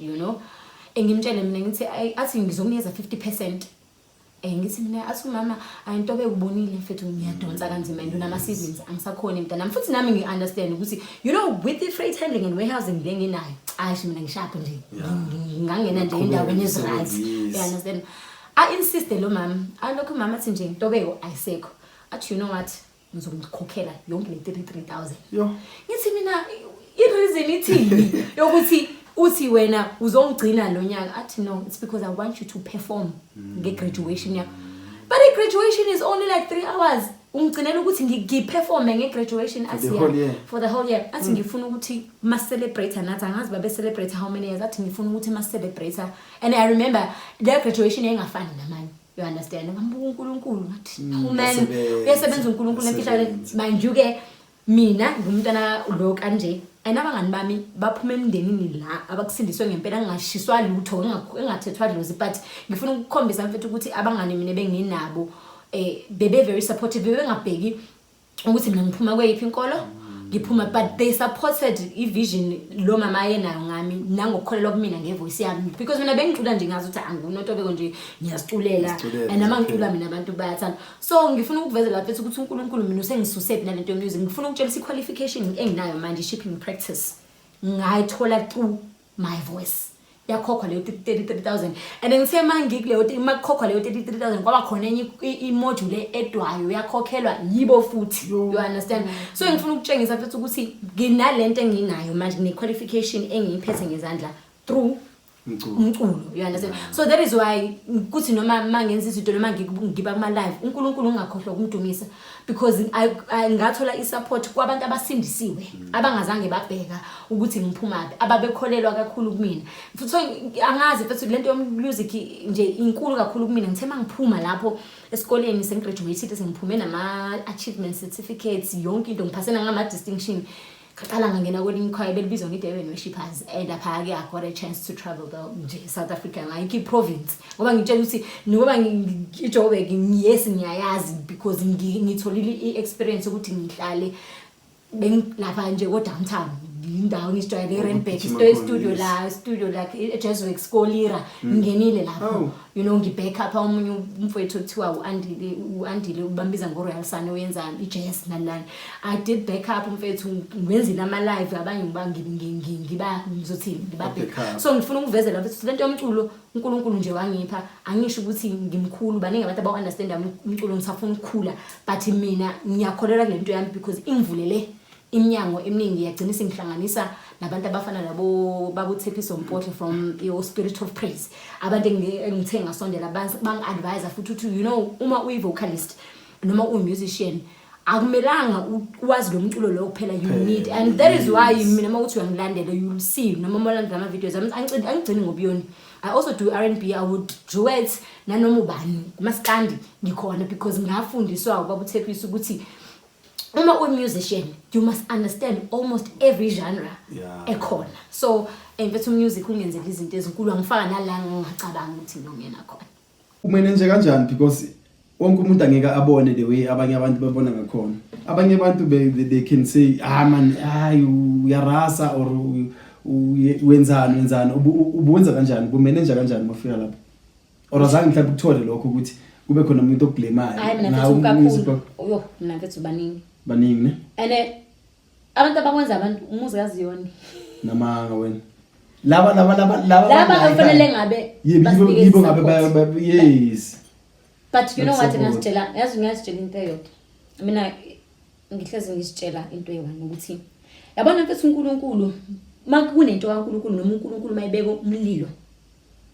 Engimtshele mina ngithi athi ngizokunikeza 50%. Ngithi mina, athi umama ayinto bekubonile mfethu, ngiyadonsa kanzima and unama siblings, angisakhoni mntanami. Futhi nami ngi-understand ukuthi with the freight handling and warehousing le nginayo, ayi mina ngishapha nje, ngingangena nje endaweni ezi-right, you understand? A-insiste lo mama, alokhu umama athi nje, "Ntobeko, ayisekho." Athi, "You know what, ngizokukhokhela yonke le 33,000." Yo. Ngithi mina, "I-reason ithini yokuthi uthi wena uzongigcina lo nyaka?" Athi, "No, it's because I want you to perform nge-graduation yakho." But i-graduation is only like 3 hours. Ungigcinela ukuthi ngiperforme nge-graduation? Athi, the "Yeah." whole year. For the whole year. Athi, "Ngifuna ukuthi ma-celebrate nathi." Angazi babe-celebrate how many years. Athi, "Ngifuna ukuthi ma-celebrate." And I remember leyo graduation yayingafani namanye, you understand? Ngambuka uNkulunkulu, ngathi, "Oh man." Uyasebenza. Uyasebenza uNkulunkulu emfihlakalo. Uyasebenza. Mind you-ke, mina ngumntwana lo kanje, and abangani bami baphuma emndenini la abakusindiswe ngempela, ngingashiswa lutho, engathethwa dlozi, but ngifuna ukukhombisa, mfethu, ukuthi abangani mina benginabo bebe very supportive, bebengabheki ukuthi mina ngiphuma kweyiphi inkolo ngiphuma, but they supported i-vision lo mama ayenayo ngami nangokukholelwa kumina ngevoice yami, because mina bengicula nje, ngazi ukuthi anguNontobeko nje, ngiyaziculela. Uyaziculela, And uma ngicula mina abantu bayathanda. So ngifuna ukukuvezela, mfethu, ukuthi uNkulunkulu mina usengisuse phi nalento music. Ngifuna ukutshela i-qualification enginayo manje, i-shipping practice, ngayithola through my voice. Yakhokhwa leyo 33,000, and ngithe uma ngikuleyo, uma kukhokhwa leyo 33,000, kwaba khona enye imodule edwayo, yakhokhelwa yibo futhi, you understand? So ngifuna ukutshengisa futhi ukuthi nginalento enginayo manje, ne-qualification engiyiphethe ngezandla through Umculo. umculo, you understand? So that is why kuthi noma mangenza izinto, noma ngiba kuma live, uNkulunkulu ungakhohlwa ukumdumisa, because ngathola i-support kwabantu abasindisiwe, abangazange babheka ukuthi ngiphumaphi, ababekholelwa kakhulu kumina futhi. So angazi, futhi lento yomusic nje inkulu kakhulu kumina. Ngithe mangiphuma lapho esikoleni, sengigraduated, sengiphume nama achievement certificates, yonke into, ngiphasena ngama distinction, ngaqala ngangena kwelinye ikhwaya belibizwa nge-Durban Worshippers, and lapha-ke I got a chance to travel the nje South Africa, ngayikho i-province, ngoba ngitshela ukuthi ngoba iJoburg, yes, ngiyayazi because ngitholile i-experience ukuthi ngihlale bengilapha nje ko-downtown, indawo ngizijwayele, i-Randburg. Ugijima khona, Studio la, studio like e-Jazzworks Skolira, ngingenile lapho. Ngi-back up omunye umfowethu okuthiwa u-Andile, u-Andile ubambiza ngo-Royal Sun, oyenza i-jazz nani nani. I did back up umfethu, ngenzile ama-live abanye, ngiba ngiba ngizothini, ngiba Back back up. So ngifuna ukuvezela futhi lento yomculo uNkulunkulu nje wangipha. Angisho ukuthi ngimkhulu, baningi abantu abawu-understanda umculo, ngisafuna ukukhula, but mina ngiyakholelwa kule nto yami because ingivulele iminyango eminingi, yagcina isingihlanganisa nabantu abafana nabo baboThepiso Mpohle from your Spirit of Praise, abantu engithe ngasondela bangi-advise futhi ukuthi, uma uyi-vocalist noma uyi-musician, akumelanga wazi lo mculo lo kuphela, you need, and that is why mina uma uthi uyangilandela, you'll see, noma uma ulandela ama-videos ami, angigcini ngobuyoni. I also do R&B, I would duet nanoma ubani, kumaskandi ngikhona, because ngafundiswa ubaba uThepiso ukuthi uma uyi-musician you must understand almost every genre ekhona. So mfethu, umusic ungenzela izinto ezinkulu, angifaka nala ngingacabanga ukuthi ngiyongena khona. Umanage kanjani? Because wonke umuntu angeke abone the way abanye abantu babona ngakhona. Abanye abantu they can say, "Ah man, hayi, uyarasa," or "Wenzani, wenzani?" Ubuwenza kanjani, ubumanage kanjani mafika lapho? Or azange mhlawumbe ukuthole lokho ukuthi kube khona umuntu okublemayo? Hayi, mina Nawe mfethu, umusic kakhulu. Yo, mina mfethu, baningi. Baningi, ne? And abantu abakwenza, abantu umuzi kaziyoni. Namanga wena, laba laba laba Laba laba kufanele ngabe Yebo, basinikeze yibo ngabe i-support. Yes. But you know what? Support. Ngiyazitshela, yazi, ngiyazitshela into eyodwa. Mina ngihlezi ngizitshela into eyi-one ukuthi, yabona mfethu, uNkulunkulu, uma kunento kaNkulunkulu noma uNkulunkulu mayibeka umlilo,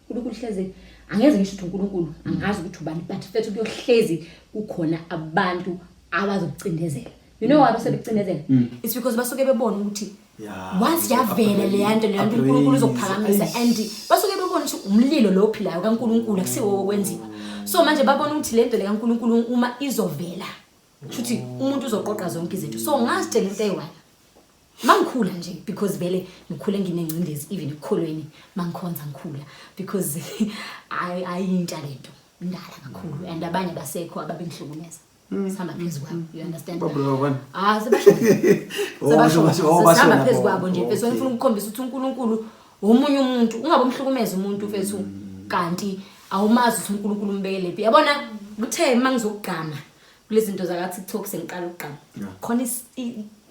uNkulunkulu hlezi, angeze ngisho ukuthi uNkulunkulu, angazi ukuthi ubani, but mfethu, kuyohlezi kukhona abantu abazokucindezela. You know why besebekucindezela? It's because basuke bebona ukuthi once yavela leya nto, leya nto uNkulunkulu uzokuphakamisa, and basuke bebona ukuthi umlilo lo ophilayo kaNkulunkulu, akusiwo wokwenziwa. So manje babona ukuthi le nto le kaNkulunkulu uma izovela, kusho umuntu uzoqoqa zonke izinto. So ngazitshela into eyi-one mangikhula nje, because vele ngikhule nginengcindezi even ekukholweni, mangikhonza ngikhula, because ayintsha lento, indala kakhulu, and abanye basekho ababengihlukumeza, sihamba phezu kwabo, you understand? Babulawa bani? Ah, sebashona. Oh, Sebashona. oh, Sihamba bashona phezu bona. kwabo nje mfethu. Ngifuna ukukhombisa ukuthi uNkulunkulu omunye umuntu, ungabe umhlukumeza umuntu, mfethu, kanti awumazi ukuthi uNkulunkulu umbekele phi. Yabona, kuthe mangizokugqama kulezi zinto zaka TikTok, sengiqala ukugqama, khona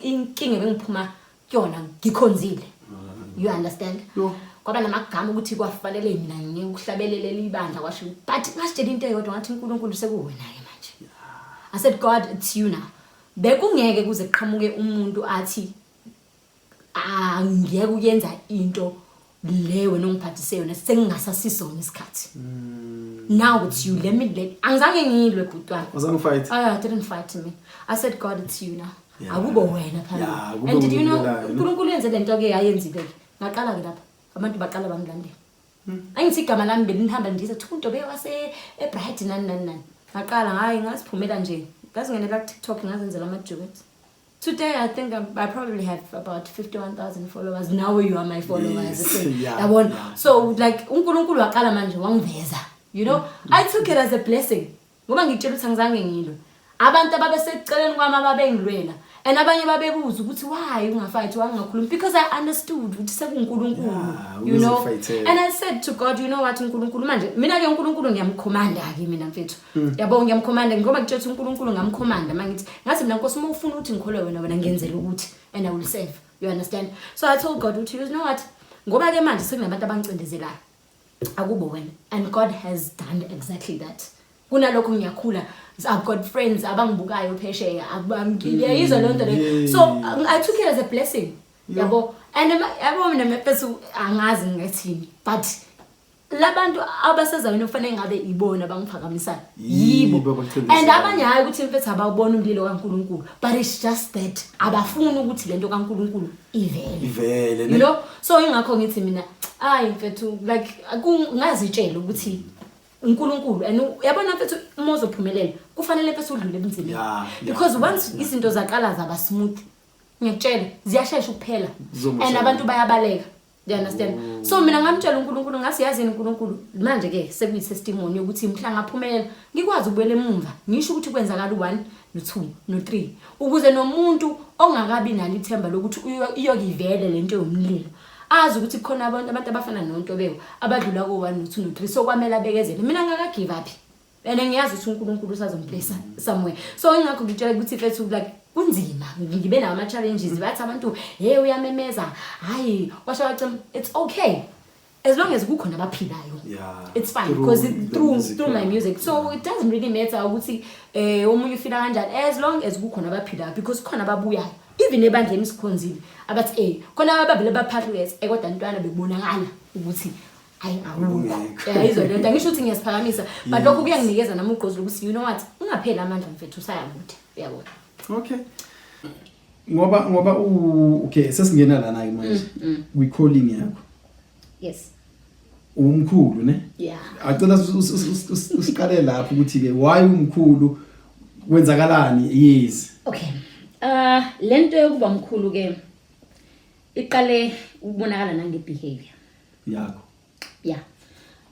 inkinga ebengiphuma kuyona ngikhonzile, you understand? Yo. Kwaba namagama ukuthi kwafanele mina ngikuhlabelele ibandla kwasho, but ngasitshela into eyodwa, ngathi, "uNkulunkulu, sekuwena-ke manje." I said, "God, it's you now." Bekungeke kuze kuqhamuke umuntu athi angiyeke ukuyenza into le wena ongiphathise yona, sengingasasisona isikhathi. Now it's you. Let me let angizange ngilwe, bhuti wami. Awuzange fight? I didn't fight me. I said, "God, it's you now." Akube wena phambili. Kube And did you know, uNkulunkulu, ne? uNkulunkulu yenze lento ke ayenzile ke. Ngaqala ke lapha. Abantu baqala bangilandela. Angithi igama lami belihamba ndiza thunto bewase eBright, nani nani nani. Ngaqala hayi, ngaziphumela nje. Ngazingenela ku TikTok, ngazenzela ama duets. Today I think I probably have about 51,000 followers. Now you are my followers. Okay. Yabona. So like uNkulunkulu waqala manje wangiveza. I took it as a blessing. Ngoba ngikutshela ukuthi angizange ngilwe. Abantu ababeseceleni kwami ababengilwela. And abanye babebuza ukuthi why ungafight, why ungakhulumi, because I understood ukuthi sekuNkulunkulu. Ukuzifightela. And I said to God, "You know what, uNkulunkulu manje mina ke uNkulunkulu ngiyamkhomanda ke mina, mfethu." Yabo, ngiyamkhomanda ngoba ngitshela ukuthi uNkulunkulu ngamkhomanda mangithi, ngathi mina, "Nkosi, uma ufuna ukuthi ngikholwe wena, wena ngenzela ukuthi and I will serve." You understand? So I told God ukuthi, "You know what? Ngoba ke manje sekunabantu abangicindezelayo. Akubo wena." And God has done exactly that. Kunalokho ngiyakhula, I've got friends abangibukayo phesheya, ngiyayizwa leyo nto leyo. So I took it as a blessing, yabo. And yabo, mina mfethu, angazi ngingathini, but labantu abasezayini kufanele ngabe ibona abangiphakamisayo. Yibo Yibo. abakucindezelayo. And abanye, hayi ukuthi mfethu abawubona umlilo kaNkuluNkulu, but it's just that abafuni ukuthi lento kaNkuluNkulu ivele. Ivele, ne? You know, so ingakho ngithi mina, hayi mfethu, like ngazitshela ukuthi uNkulunkulu, and uyabona mfethu, uma uzophumelela kufanele mfethu udlule ebunzimeni, because once izinto zaqala zaba smooth, ngiyakutshela, ziyashesha ukuphela. Kuzomosheka. And abantu bayabaleka, you understand? So mina ngamtshela uNkulunkulu, ngathi, "Yazini uNkulunkulu, manje ke sekuyi-testimony yokuthi mhla ngaphumelela ngikwazi ukubuyela emumva ngisho ukuthi kwenzakala u-1 no-2 no-3, ukuze nomuntu ongakabi nalo ithemba lokuthi iyokivele lento yomlilo azi ukuthi kukhona abantu abafana noNtobeko abadlula ko-1 no-2 no-3, so kwamele abekezele." Mina ngaka-give up and ngiyazi ukuthi uNkulunkulu usazongiplace somewhere. So ingakho ngitshela ukuthi mfethu, like kunzima, ngibe nawo ama-challenges. Bathi abantu, "Hey, uyamemeza, hayi, kwasho wacima." It's okay as long as kukhona abaphilayo. It's fine Through because it, the through music, through my music, so it doesn't really matter ukuthi omunye ufila kanjani, as long as kukhona abaphilayo, because kukhona ababuyayo even ebandleni sikhonzile abathi khona ababili abaphathi, yes, kodwa ntwana bekubonakala ukuthi hayi, awukho. Ubungekho. Izwa lento, angisho ukuthi ngiyasiphakamisa, but lokho kuyanginikeza nami ugqozi lokuthi, you know what, ungapheli amandla mfethu, usayakude, uyabona? Okay, ngoba u okay, sesingena lana ke manje kwi calling yakho. Yes. Umkhulu, ne? Yeah. Acela usiqale lapho ukuthi ke why umkhulu, kwenzakalani? Yes. Okay, lento yokuba mkhulu ke iqale ukubonakala nange behavior yakho. Yeah,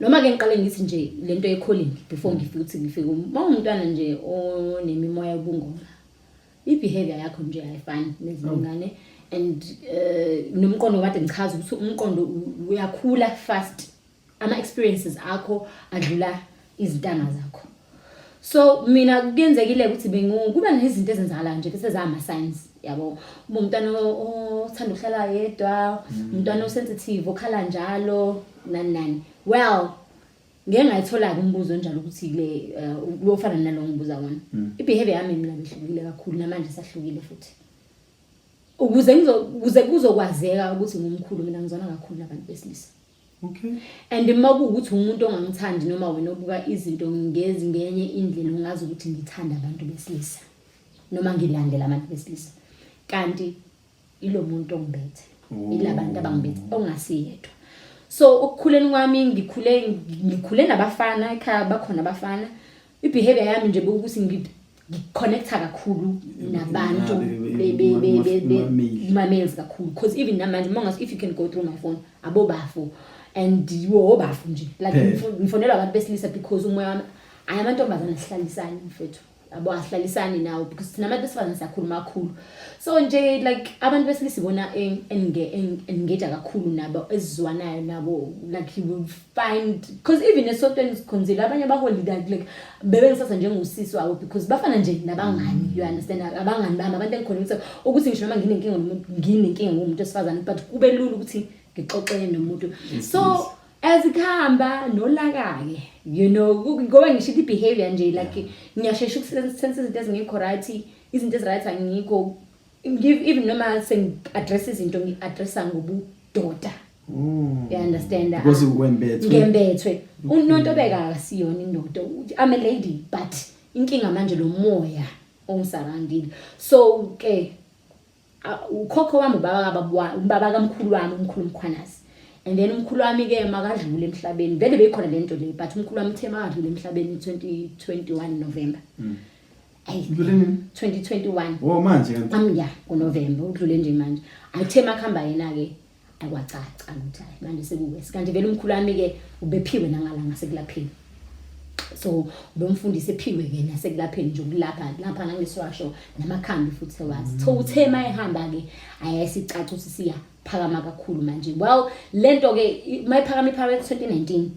noma ke ngiqale ngithi nje lento ye-calling before ngifike, ukuthi ngifike, uma ungumntwana nje onemimoya yobungoma, i-behavior yakho nje ayifani nezinye ingane, and nomqondo kade ngichaza ukuthi umqondo uyakhula fast, ama-experiences akho adlula izintanga zakho. So mina kuyenzekile ukuthi kuba nezinto ezenzakalayo nje bese zama-signs, yabo, ube umntwana othanda ukuhlala yedwa, umntwana o-sensitive, okhala njalo, nani nani. Well, ngeke ngayithola-ke umbuzo onjalo ukuthi le uyofana nalo ngibuza wona. I-behavior yami mina behlukile kakhulu, namanje sahlukile futhi. Ukuze kuzokwazeka ukuthi ngumkhulu, mina ngizona kakhulu nabantu besilisa. And uma kuwukuthi umuntu ongangithandi noma wena obuka izinto ngenye indlela, ungazi ukuthi ngithanda abantu besilisa noma ngilandela abantu besilisa, kanti ilo muntu ongibethe, ilabantu abangibethe ongasiyedwa. So ukukhuleni kwami, ngikhule nabafana ekhaya, bakhona abafana. I-behavior yami nje bekuthi ngiconnecta kakhulu nabantu Ma-male. Ma-males kakhulu, because even namanje uma if you can go through my phone, abobafo and wo obafo nje, like Phela. ngifonelwa abantu besilisa, because umoya wami, hayi, amantombazane asihlalisani mfethu, abo asihlalisani nawo, because thina abantu besifazane siyakhuluma kakhulu. So nje like abantu besilisa ibona engage kakhulu nabo, ezizwanayo nabo, like you will find, because even esontweni sikhonzile, abanye abaholi like bebengisasa njengosisi wabo, because bafana nje nabangani, you understand? Abangani bami, abantu engikhona ukuthi ngisho noma nginenkinga nomuntu, nginenkinga ngumuntu wesifazane, but kube lula ukuthi Ngixoxele nomuntu. So as kuhamba nolaka-ke, ngoba ngisho i-behavior nje, like ngiyashesha ukusense izinto ezingekho right, izinto ezi-right angikho. Even noma sengi-address izinto, ngi-addressa ngobudoda. You understand? Because wembethwe. Ngembethwe. UNontobeka akasiyona indoda. I'm a lady, but inkinga manje lo moya ongisurroundile. So ke ukhokho wami, ubaba kababa, ubaba kamkhulu wami, umkhulu Mkhwanazi, and then umkhulu wami ke makadlule emhlabeni, vele beyikhona lento le, but umkhulu wami uthe makadlule emhlabeni 2021 November. Ayi. Udlule nini? 2021. Oh, manje kanti. Ya, ngoNovember udlule nje manje. Ayithe makuhamba yena ke, akwacaca ukuthi hayi, manje sekuwesi. Kanti vele umkhulu wami ke ubephiwe nangala ngasekulapheni, so ubemfundisi ephiwe ke nasekulapheni nje, ukulapha lapha nangesiwasho namakhambi futhi sewazi. So uthe mayehamba ke, ayayisicaca ukuthi siyaphakama kakhulu manje. Well, lento ke mayiphakama iphakama 2019,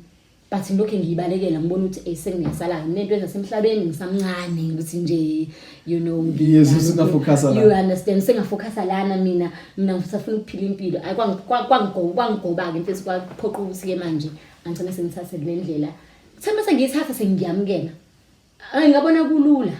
but ngilokhu ngiyibalekela, ngibona ukuthi sengiyasala nento ezasemhlabeni, ngisamncane ukuthi nje. Yes, usungafocusa la. You understand? Sengafocusa lana mina ngisafuna ukuphila impilo. Ayi, kwangigoba-ke mfethu, kwaphoqa ukuthi-ke manje angigcine sengithathe le ndlela. Kuthe mase ngiyithatha, sengiyamukela. Ayi, ngabona kulula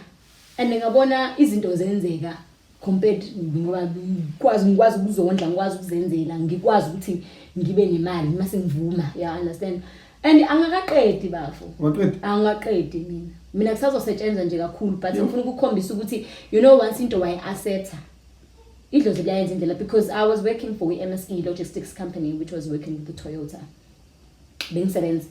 and ngabona izinto zenzeka compared, ngoba ngikwazi ukuzondla, ngikwazi ukuzenzela, ngikwazi ukuthi ngibe nemali mase ngivuma, you understand? And angakaqedi, bafo. Waqeda? Angaqedi mina kusazosetshenzwa nje kakhulu, but ngifuna ukukhombisa ukuthi once into wayi-accepta, idlozi liyayenza indlela, because I was working for i-MSE logistics company which was working with the Toyota. Bengisebenza.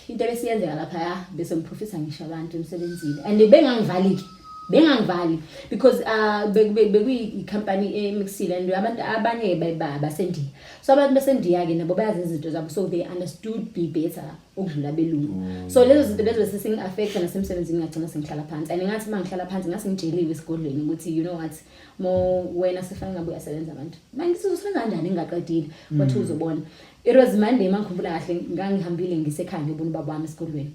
Into ebesiyenzeka laphaya, bese ngiprofitha ngisho abantu emsebenzini, and bengangivali-ke, bengangivali because bekuyi-company emixile and abantu abanye basendiya, so abantu basendiya-ke nabo bayazi izinto zabo, so they understood me better ukudlula abelungu. So lezo zinto lezo bese sengi-affecta nasemsebenzini, ngagcina sengihlala phansi. And ngathi uma ngihlala phansi, ngase ngitsheliwe esigodlweni ukuthi, "You know what, mo wena sefane ngabe uyasebenza abantu." Mangithi, "Uzosebenza kanjani ngingaqedile?" Kwathi, "Uzobona." It was Monday, mangikhumbula kahle, ngangihambile ngisekhaya ngiyobona ubaba wami esigodlweni.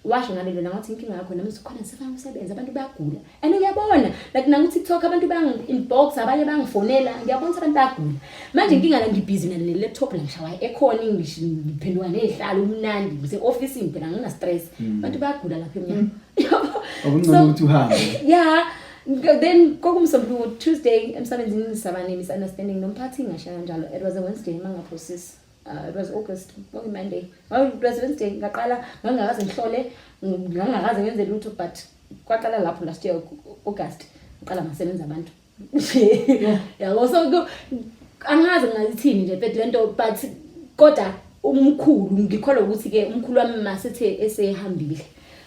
Washo ngalelo langa, wathi, "Inkinga yakho nami sikhona, sifuna ukusebenza, abantu bayagula." And ngiyabona like naku-TikTok abantu bangi-inbox, abanye bangifonela, ngiyabona ukuthi abantu bayagula. Manje inkinga la, ngibhizi nale laptop la, ngishawa i-aircon, ngiphenduka ney'hlalo, umnandi, ngise-ofisini phela, ngina-stress, abantu bayagula lapha emnyango. Yabo? Okungcono ukuthi uhambe. Yeah, then kwakumsombuluko, Tuesday, emsebenzini saba ne-misunderstanding nomphathi, ngasho kanjalo. It was a Wednesday, mangaphosisi. It was August, kwakuyi-Monday. Oh, it was Wednesday. Ngaqala ngangakaze ngihlole, ngangakaze ngenze lutho, but kwaqala lapho last year August, ngaqala ngasebenza abantu, yabo. So angazi ngazithini nje mfethu lento, but kodwa umkhulu, ngikholwa ukuthi-ke umkhulu wami masethe esehambile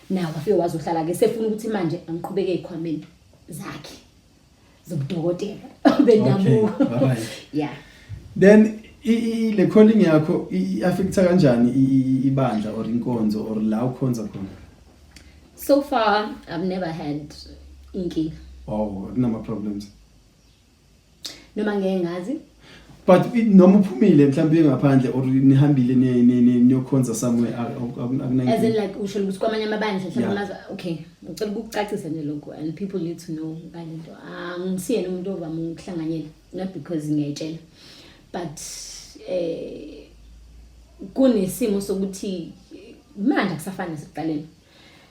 nawo, wafike wazohlala-ke, sefuna ukuthi manje angiqhubeke ey'khwameni zakhe zobudokotela bendabuko. Okay, alright. Yeah. Then le calling yakho i-affecta kanjani ibandla or inkonzo or la ukhonza khona? So far I've never had inkinga. Oh, akunama problems? Noma ngeke ngazi. But noma uphumile mhlawumbe uye ngaphandle or nihambile niyokhonza somewhere, akuna? As in like usho ukuthi kwamanye amabandla mhlawumbe? Yeah. Amazwe, okay. Ngicela ukukucacisa nje lokho, and people need to know ngalento. Angisiyena umuntu ovame ukuhlanganyela, not because ngiyayitshela, but kunesimo sokuthi manje akusafani nasekuqaleni.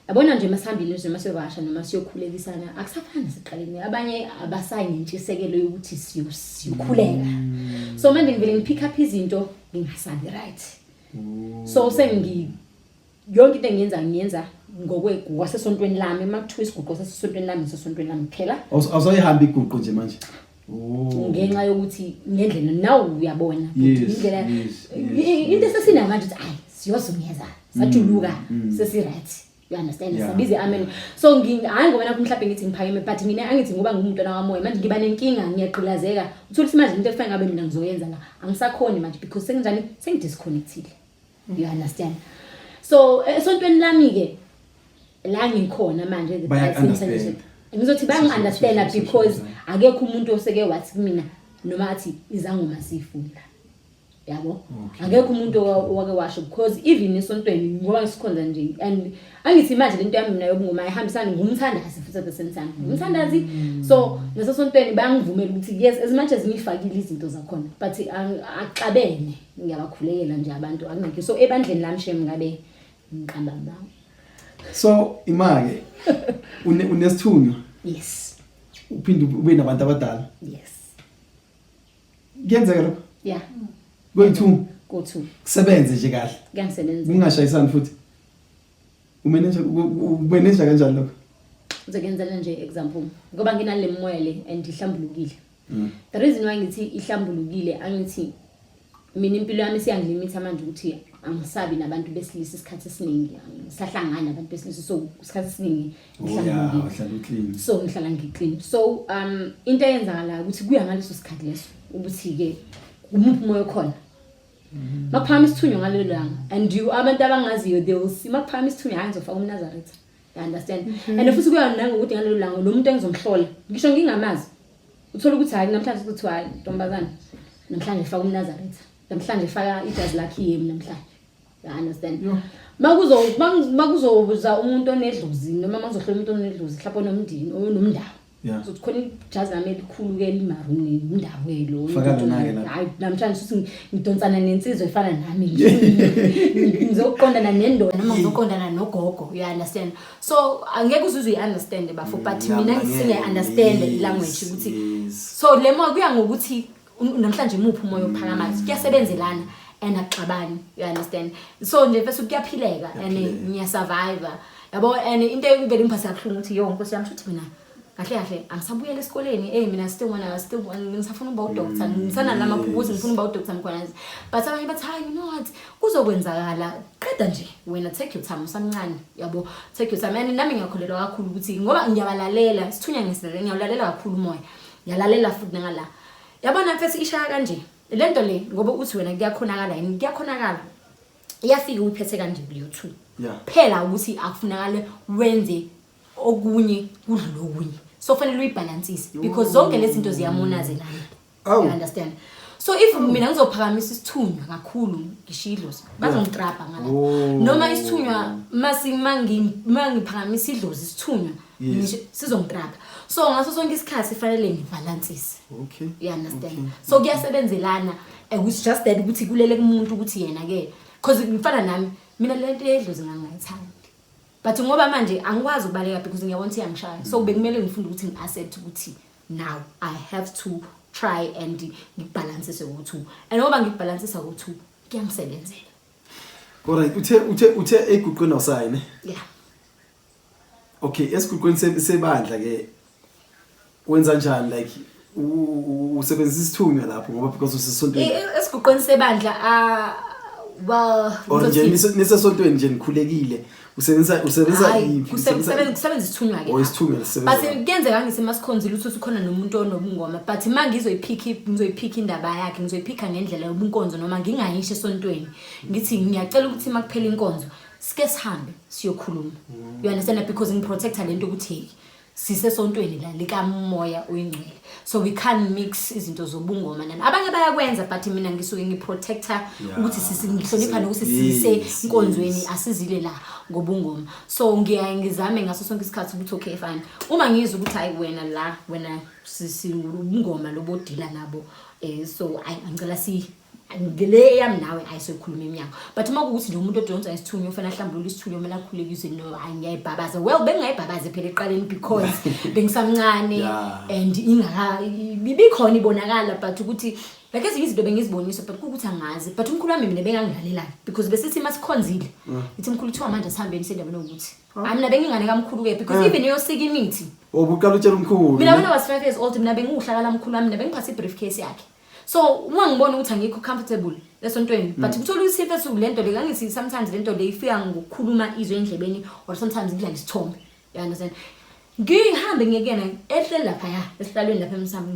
Yabona nje masihambile nje, masiyovakasha noma siyokhulekisana, akusafani nasekuqaleni. Abanye abasayi ngentshisekelo yokuthi siyokhuleka. So manje ngivele ngipick up izinto ngingasabi right. So sengi yonke into engiyenza, ngiyenza ngokwasesontweni lami. Uma kuthiwa isiguqo sasesontweni lami, ngisesontweni lami kuphela. Awusayihambi iguqo nje manje? Oh. Ngenxa yokuthi ngendlela nawe uyabona indlela into esesinayo manje, ukuthi ayi, siyozungeza, sajuluka, sesi-right, you understand? Sabize amen. So hayi ngoba nakho mhlawumbe ngithi ngiphakeme, but mina angithi ngoba ngumntwana wamoya manje, ngiba nenkinga, ngiyagqilazeka. Uthola ukuthi manje into efanele ngabe mina ngizoyenza la, angisakhoni manje because senginjani, sengidisconnectile, you understand? So esontweni lami-ke la ngikhona manje, the Bayaku-understand. ngizothi bayangi-understanda because akekho umuntu oseke wathi kumina noma athi izangoma siyifunda. Yabo, akekho umuntu owake washo, because even esontweni, ngoba ngisikhonza nje and angithi manje lento yami mina yobungoma ayihambisani, ngumthandazi futhi at the same time ngumthandazi. So nasesontweni bayangivumela ukuthi yes, as much as ngiyifakile izinto zakhona, but axabene, ngiyabakhulekela nje abantu, akunankinga. So ebandleni lami, shem, ngabe ngiqamba amanga. So ima-ke, unesithunywa? Yes. Uphinde ube nabantu abadala? Yes. Kuyenzeka lokho? Yeah. Koyi-two? Go-two. Kusebenze nje kahle? Kuyangisebenza. Kungashayisani futhi? Umanage kanjani lokho? Ngizokuyenzela nje example, ngoba nginale moya le and ihlambulukile. The reason why ngithi ihlambulukile, angithi mina impilo yami isiyangi-limit-a manje ukuthi angisabi nabantu besilisa isikhathi esiningi, angisahlangani nabantu besilisa, so isikhathi esiningi ngihlambulukile. Uhlala u-clean. So ngihlala ngi-clean. So into eyenzakalayo ukuthi kuya ngaleso sikhathi leso ukuthi-ke umuphi umoya okhona. Makuphakama isithunywa ngalelo langa, and you abantu abangaziyo, they will see makuphakama isithunywa, hayi, ngizofaka umnazaretha, you understand? And futhi kuya nangokuthi ngalelo langa lo muntu engizomhlola, ngisho ngingamazi, uthola ukuthi hayi, namhlanje kuthiwa, hayi ntombazane, namhlanje faka umnazaretha, namhlanje faka ijazi lakhe iyemi namhlanje, you understand? Makuzoza umuntu onedlozi noma makuzohlola umuntu onedlozi, mhlawumbe onomndini, onomndawo, uzothi khona ijazi lami elikhulu-ke elimaruni, umndawo-ke lo. Faka lona-ke lapho. Hayi, namhlanje suthi ngidonsana nensizwa efana nami, ngizoqondana nendoda noma ngizoqondana nogogo, you understand? So angeke uzuze uyi-understand, bafo, but mina singayi-understand i-language ukuthi so le moya kuya ngokuthi namhlanje imuphi umoya ophakamayo. Kuyasebenzelana and akuxabani, you understand? So nje bese kuyaphileka and Kuyaphileka. Ngiya-survive, yabo. And into evele ngiphatha kabuhlungu ukuthi yo, nkosi yami, shuthi mina kahle kahle angisabuyela esikoleni. Mina still wanna still ngisafuna ukuba udoctor, ngisanala amaphupho ukuthi ngifuna ukuba udoctor Mkhwanazi, but abanye bathi, hayi, you know what, kuzokwenzakala, qeda nje wena, take your time, usamncane, yabo, take your time. And nami ngiyakholelwa kakhulu ukuthi ngoba ngiyabalalela sithunya, ngisilalela, ngiyawulalela kakhulu umoya, ngiyalalela futhi nangala, yabona mfethu, ishaya kanje le nto le, ngoba uthi wena kuyakhonakala yini? Kuyakhonakala, iyafika uyiphethe kanje kuleyo two phela ukuthi akufunakale wenze okunye kudlule okunye, so fanele uyibhalansise because zonke lezi zinto ziyamonazelana. Awu. You understand? So if mina ngizophakamisa isithunywa kakhulu, ngishiya idlozi, bazongitrapa ngala. Noma isithunywa masi mangiphakamisa idlozi, isithunywa sizongitrapa. So ngaso sonke isikhathi fanele ngibhalansise. You understand? Okay. So kuyasebenzelana. It's just that ukuthi kulele kumuntu ukuthi yena ke, because ngifana nami mina, lento yedlozi ngangayithandi, but ngoba manje angikwazi ukubaleka because ngiyabona ukuthi iyangishaya, so bekumele ngifunde ukuthi ngi-accept ukuthi now I have to try and ngikubhalansise ku-two, and ngoba ngikubhalansisa ku-two, kuyangisebenzela. Alright, uthe eguqweni awusayi, ne? Yeah. Okay, esiguqweni sebandla ke wenza njani? Like usebenzisa isithunywa lapho ngoba because usesontweni? Esiguqweni sebandla, ah, well, Or nje nisesontweni nje, nikhulekile, usebenzisa Hhayi, yiphi? Kusebenza isithunywa-ke Oh, lapho. isithunywa sisebenza But lapho. kuyenzeka ngisemasikhonzile ukuthi usukhona nomuntu onobungoma, but uma ngizoyiphikha indaba yakhe, ngizoyiphikha ngendlela yobunkonzo noma ngingayisho esontweni, ngithi ngiyacela ukuthi uma kuphela inkonzo sike sihambe siyokhuluma, you understand? Because ngi-protect-a lento ukuthi hey, sisesontweni la likamoya oyingcwele, so we can't mix izinto zobungoma nani. Abanye bayakwenza, but mina ngisuke ngi-protect-a ukuthi ngihlonipha nokuthi sisenkonzweni, asizile la ngobungoma. So ngiyaye ngizame ngaso sonke isikhathi ukuthi okay, fine, uma ngizwa ukuthi hayi, wena la, wena ubungoma lobodila nabo, so ayi, angicela si ngile yami nawe ayisoyikhuluma eminyango. But uma kuwukuthi nje umuntu odonsa isithunywa ufanele ahlambulule isithunywa, kumele akhulekiswe, no, hayi, ngiyayibhabaza. Well, bengingayibhabazi phela ekuqaleni because bengisamncane and ingaka ibikhona ibonakala, but ukuthi like ezinye izinto bengiziboniswa, but kuwukuthi angazi. But umkhulu wami mina bengangilalelayo because besithi masikhonzile, ngithi mkhulu, kuthiwa manje asihambeni sendaweni yokuthi, hayi, mina bengingane kamkhulu-ke because even eyosika imithi. Obuqala utshela umkhulu? Mina when I was 5 years old, mina bengiwuhlakala mkhulu wami, mina bengiphathe i-briefcase yakhe. So uma ngibona ukuthi angikho comfortable esontweni, but kuthola ukuthi mfethu le nto le, kangithi sometimes le nto le ifika ngokukhuluma izwe endlebeni or sometimes kudlala isithombe, you understand? Ngihambe ngiyekuyena ehleli laphaya esihlalweni lapha emsamo.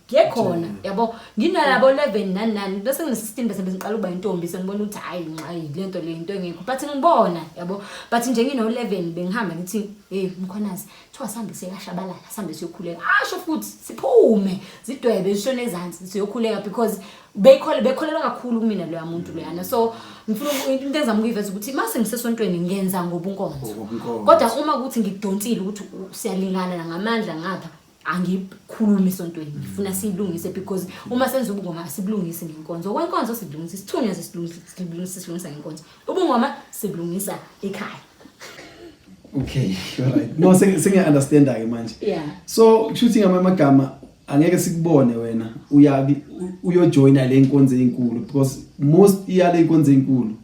Ngiye khona, yabo, nginalabo 11 nani nani, bese ngine-16, bese ngiqala ukuba intombi, sengibona ukuthi hayi, hayi, lento le into engekho, but ngibona, yabo. But nje ngino-11 bengihamba ngithi, "Hey Mkhwanazi, kuthiwa sihambe siyashabalala, sihambe siyokhuleka." Asho futhi siphume, zidwebe zishone ezansi, siyokhuleka, because beyikhole bekholelwa kakhulu kumina loya muntu loyana. So ngifuna into engizama ukuyiveza ukuthi mase ngisesontweni ngenza ngobunkonzo. Ngobunkonzo. Kodwa uma kuthi ngikudonsile ukuthi siyalingana ngamandla ngapha, angikhulumi esontweni, ngifuna siyilungise, because uma senza ubungoma asibulungisi ngenkonzo. Okwenkonzo sibulungisa isithunywa, silungisa ngenkonzo. Ubungoma sibulungisa ekhaya. Okay, alright, no, sengiya-understanda ke manje. So kusho ukuthi ngamanye amagama angeke sikubone wena uya uyojoyina le nkonzo ezinkulu, because most iyale inkonzo ezinkulu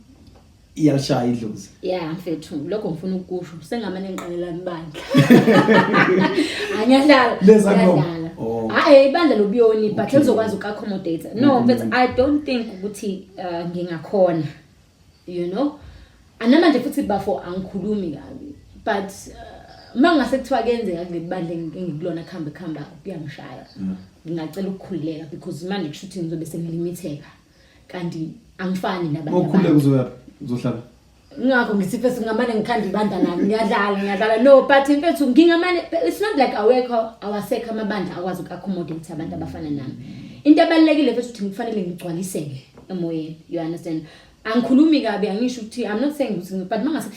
iyalishaya idlozi. Yeah mfethu, lokho ngifuna ukusho, sengamane ngiqalela ibandla, angiyadlala. Leza ngoma. Ngiyadlala. Oh. Hayi, ibandla lobuyoni, but elizokwazi uku-accommodate. No mfethu, I don't think ukuthi ngingakhona, anamanje futhi bafo, angikhulumi kabi, but uma ngase kuthiwa kuyenzeka kuleli bandla engikulona kuhambe kuhamba kuyangishaya, ngingacela ukukhululeka, because manje kusho ukuthi ngizobe sengilimitheka, kanti angifani nabanye Mawukhululeka abantu. uzoyaphi? Uzohlala? Ngakho ngithi mfethu ngingamane ngikhanda ibandla lami. Ngiyadlala, ngiyadlala, no, but mfethu ngingamane, it's not like awekho, awasekho amabandla akwazi uku-accommodate abantu abafana nami. Into ebalulekile mfethu ukuthi ngifanele ngigcwaliseke emoyeni, you understand? Angikhulumi kabi, angisho ukuthi, I'm not saying ukuthi, but mangase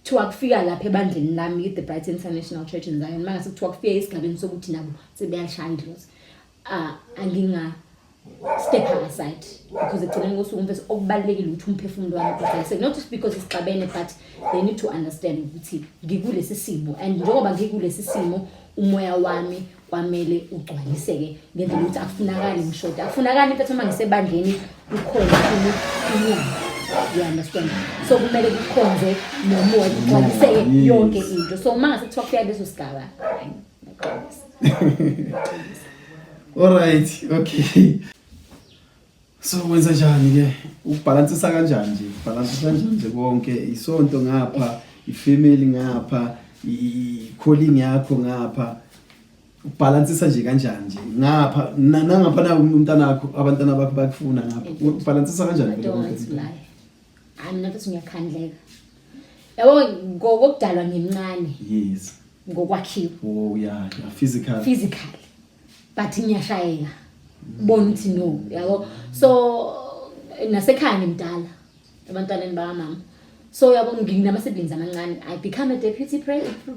kuthiwa kufika lapha ebandleni lami, i-The Bright International Church in Zion, mangase kuthiwa kufika esigabeni sokuthi nabo sebeyalishaya idlozi, anginga step aside, because ekugcineni kosuku mfethu okubalulekile ukuthi umphefumulo wami ugcwaliseke, not just because sixabene, but they need to understand ukuthi ngikulesi simo, and njengoba ngikulesi simo umoya wami kwamele ugcwaliseke ngendlela ukuthi akufunakali ngishoda, akufunakali mfethu uma ngisebandleni kukhona inyama, you understand? So kumele kukhonze nomoya, kugcwaliseke yonke into. So uma ngase kuthiwa kufika leso sigaba, hayi, ngiyaqondisa. Alright, okay. So wenza njani ke? Ubalansisa kanjani nje? Ubalansisa kanjani nje konke? Isonto ngapha, ifamily ngapha, i-calling yakho ngapha. Ubalansisa nje kanjani nje? Ngapha nangapha na umntana wakho, abantwana bakho bakufuna ngapha. Ubalansisa kanjani I vele don't konke? want to lie. Hayi, mina futhi ngiyakhandleka. Yabo, ngokudalwa ngimncane ngokwakhiwa. Oh yeah, physical. Physically. But ngiyashayeka. Ubona ukuthi no, yabo. So nasekhaya ngimdala ebantwaneni bakamama. So yabo, nginama siblings amancane. I become a deputy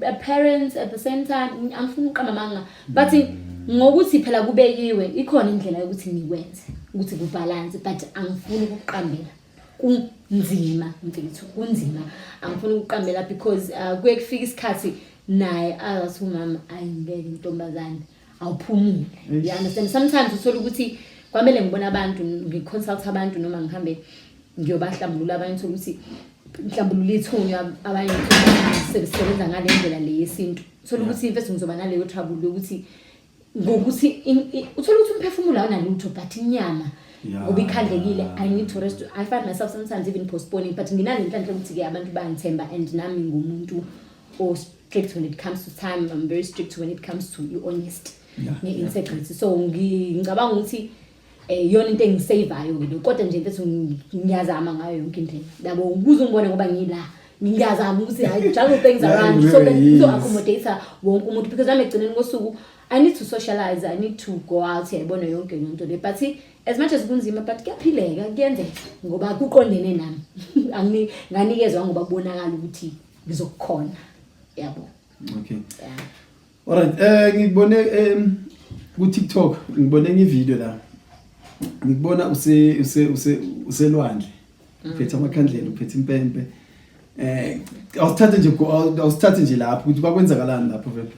a parent at the same time. Angifuni ukuqamba amanga. But ngokuthi phela kubekiwe, ikhona indlela yokuthi ngikwenze ukuthi kubalance, but angifuni ukuqambela, kunzima mfethu, kunzima. Angifuni ukuqambela because kuye kufika isikhathi naye azathi umama, "Ayingeke intombazane, awuphumule." You understand? Sometimes uthola ukuthi kwamele ngibone abantu, ngiconsult abantu, noma ngihambe ngiyobahlambulula abanye, uthola ukuthi ngihlambulula ithunywa, abanye sebesebenza ngale ndlela le yesintu, uthola ukuthi mfethu ngizoba naleyo trouble yokuthi ngokuthi uthola ukuthi umphefumulo awunalutho, but inyama ngoba ikhandlekile, I need to rest. I find myself sometimes even postponing, but nginale nhlanhla ukuthi-ke abantu bayangithemba, and nami ngumuntu o-strict when it comes to time. I'm very strict when it comes to i-honest ne-integrity, so ngicabanga ukuthi iyona into engiseyivayo-ke lo. Kodwa nje mfethu ngiyazama ngayo yonke indlela, yabo, ukuze ungibone ngoba ngila, ngiyazama ukuthi hayi, juggle things around so that ngizo-accommodate wonke umuntu, because nami ekugcineni kosuku I need to socialize, I need to go out, yayibona yonke lento le. But as much as kunzima, but kuyaphileka, kuyenzeka ngoba kuqondene nami. Angini nganikezwa ngoba kubonakala ukuthi ngizokukhona, yabo. Yeah. Alright, ngikubone ku TikTok, ngibone enye video la. Ngikubona use use use uselwandle. Uphethe amakhandlela, uphethe impempe. Awusithathe nje lapho ukuthi bakwenzakalani lapho vele.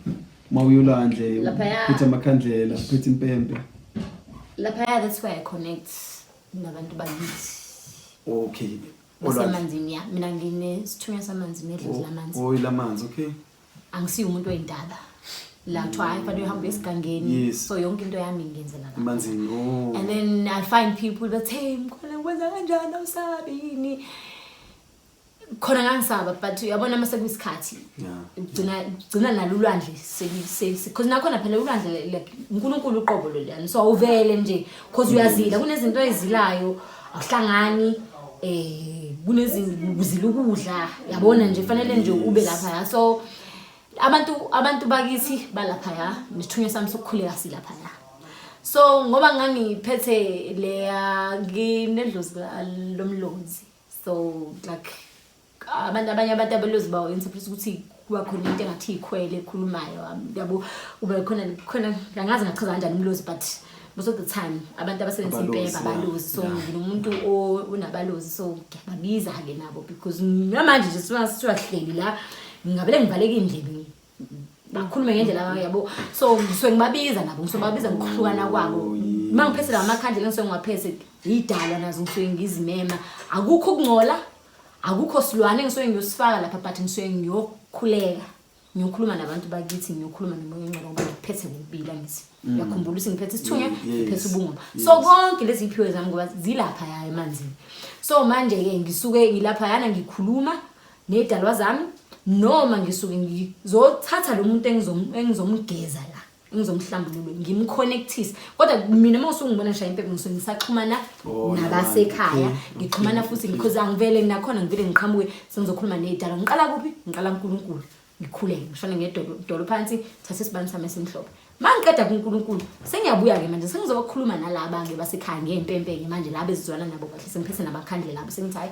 Mawuyolwandle, uphethe amakhandlela, uphethe impempe. Laphaya, that's where I connect nabantu bakithi. Olwandle. Basemanzini, ya. Mina nginesithunywa samanzi nedlozi lamanzi. Oh, ilamanzi, okay. Angisiyo umuntu wey'ntaba. La kuthiwa hayi, fanele uhambe esigangeni. So yonke into yami ngiyenzela lapha. Emanzini. Oh. And then I find people that, "Hey, mkhona, kwenza kanjani, awusabi yini?" Khona ngangisaba, but uyabona mase kuyisikhathi gcina nalo ulwandle, because nakhona phela ulwandle, like, uNkulunkulu uqobo loluyani, so awuvele nje, cause uyazila, kunezinto ezilayo, awuhlangani, kunezinto kuzila ukudla, yabona nje, fanele nje ube lapha. So abantu bakithi balaphaya, nesithunywa sami sokukhuleka silaphaya. So ngoba ngangiphethe leya, nginedlozi lomlozi, so like abantu, abanye abantu abalozi bawo interpret ukuthi kuba khona into engathi ikhwele ekhulumayo, yabo, ube khona khona, angazi ngachaza kanjani umlozi, but most of the time abantu abasebenzisa Abalozi, impepha, abalozi. So nginomuntu unabalozi, so ngiyababiza-ke nabo, because namanje nje sithiwa hleli la, ngingavele ngivaleke iy'ndlebe, bakhulume ngendlela, yabo. So ngisuke ngibabiza nabo, ngisuke ngibabiza ngokuhlukana kwabo. Uma ngiphethe lawa makhandlela engisuke ngiwaphethe, idalwa nazo ngisuke ngizimema. Akukho ukungcola, akukho silwane engisuke ngiyosifaka lapha, but ngisuke ngiyokhuleka, ngiyokhuluma nabantu bakithi, ngiyokhuluma nomoya ongcwele, ngoba ngiphethe kokubili, angithi uyakhumbula ukuthi ngiphethe isithunywa, ngiphethe ubungoma. So konke lezi iphiwe zami, ngoba zilaphaya emanzini. So manje-ke ngisuke ngilaphayana, ngikhuluma ney'dalwa zami, noma ngisuke ngizothatha lo muntu engizomgeza la, engizomhlambulula, ngimconnectise. Kodwa mina uma usuke ngibona ngishaya impepho, ngisuke ngisaxhumana nabasekhaya. Ngixhumana futhi because angivele nakhona, ngivele ngiqhamuke sengizokhuluma ney'dalwa. Ngiqala kuphi? Ngiqala uNkulunkulu, ngikhuleke, ngishone ngedolo phansi, thathe isibani sami esimhlophe. Ma ngiqeda kuNkulunkulu, sengiyabuya-ke manje, sengizobakhuluma nalaba-ke basekhaya ngey'mpempe-ke manje, laba ezizwana nabo kahle, sengiphethe namakhandlela abo, sengithi, "Hhayi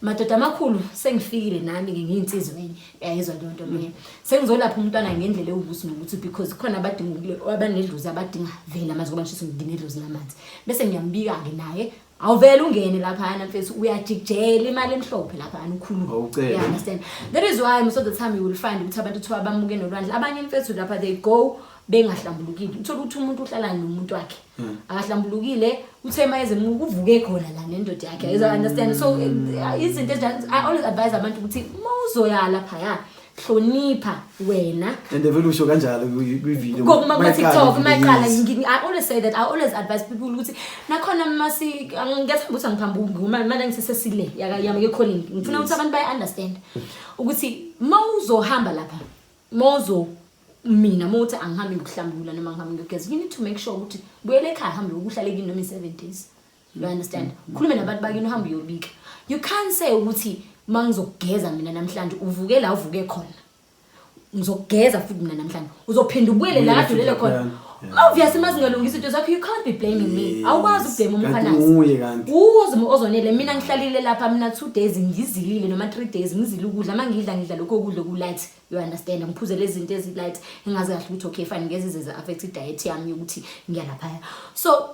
madoda amakhulu, sengifikile nami-ke, ngiyinsizwa enye." Uyayizwa leyo nto leyo? Sengizolapha umntwana ngendlela ewukuthi nokuthi, because khona abadinga, abanedlozi, abadinga vele amanzi, ngoba ngisho nginedlozi lamanzi. Bese ngiyambika-ke naye, awuvele ungene laphayana mfethu, uyajikijela imali emhlophe laphayana, ukhulume. Awucele. You understand? That is why most of the time you will find ukuthi abantu kuthiwa bamuke nolwandle, abanye mfethu lapha they go bengahlambulukile. Uthola ukuthi umuntu uhlala nomuntu wakhe, akahlambulukile, uthe uma ezemuka uvuke khona la nendoda yakhe. You understand? So izinto ezinjalo, I always advise abantu ukuthi uma uzoya laphaya, hlonipha wena. And vele usho kanjalo kwi-video. Kuma-TikTok maqala, I always say that, I always advise people ukuthi nakhona masi ngiyathemba ukuthi angiphambuki manje, ngisesesile yami ye-calling, ngifuna ukuthi abantu bayi-understand ukuthi uma uzohamba lapha, uma uzo mina, uma uthi angihambi ngikuhlambulula noma ngihambe ngiyogeza, you need to make sure ukuthi buyele ekhaya, hambe ukuhlale kini noma i-7 days, you understand? Khulume nabantu bakini, uhambe uyobika. You can't say ukuthi uma ngizokugeza mina namhlanje, uvuke la uvuke khona, ngizokugeza futhi mina namhlanje, uzophinda ubuyele la Ubuyele kade ulele futhi khona. laphayana. Obviously uma zingalungisa into zakho, you can't be blaming me. Awukwazi ukublame Kanti umkhwanazi. nguye kanti. Uze ozonele, mina ngihlalile lapha mina 2 days ngizilile, noma 3 days ngizile ukudla. Uma ngidla, ngidla lokho kudla oku-light, you understand? Ngiphuze lezi zinto ezi-light, engazi kahle ukuthi okay fine, ngeze zize affect i-diet yami yokuthi ngiya laphaya. So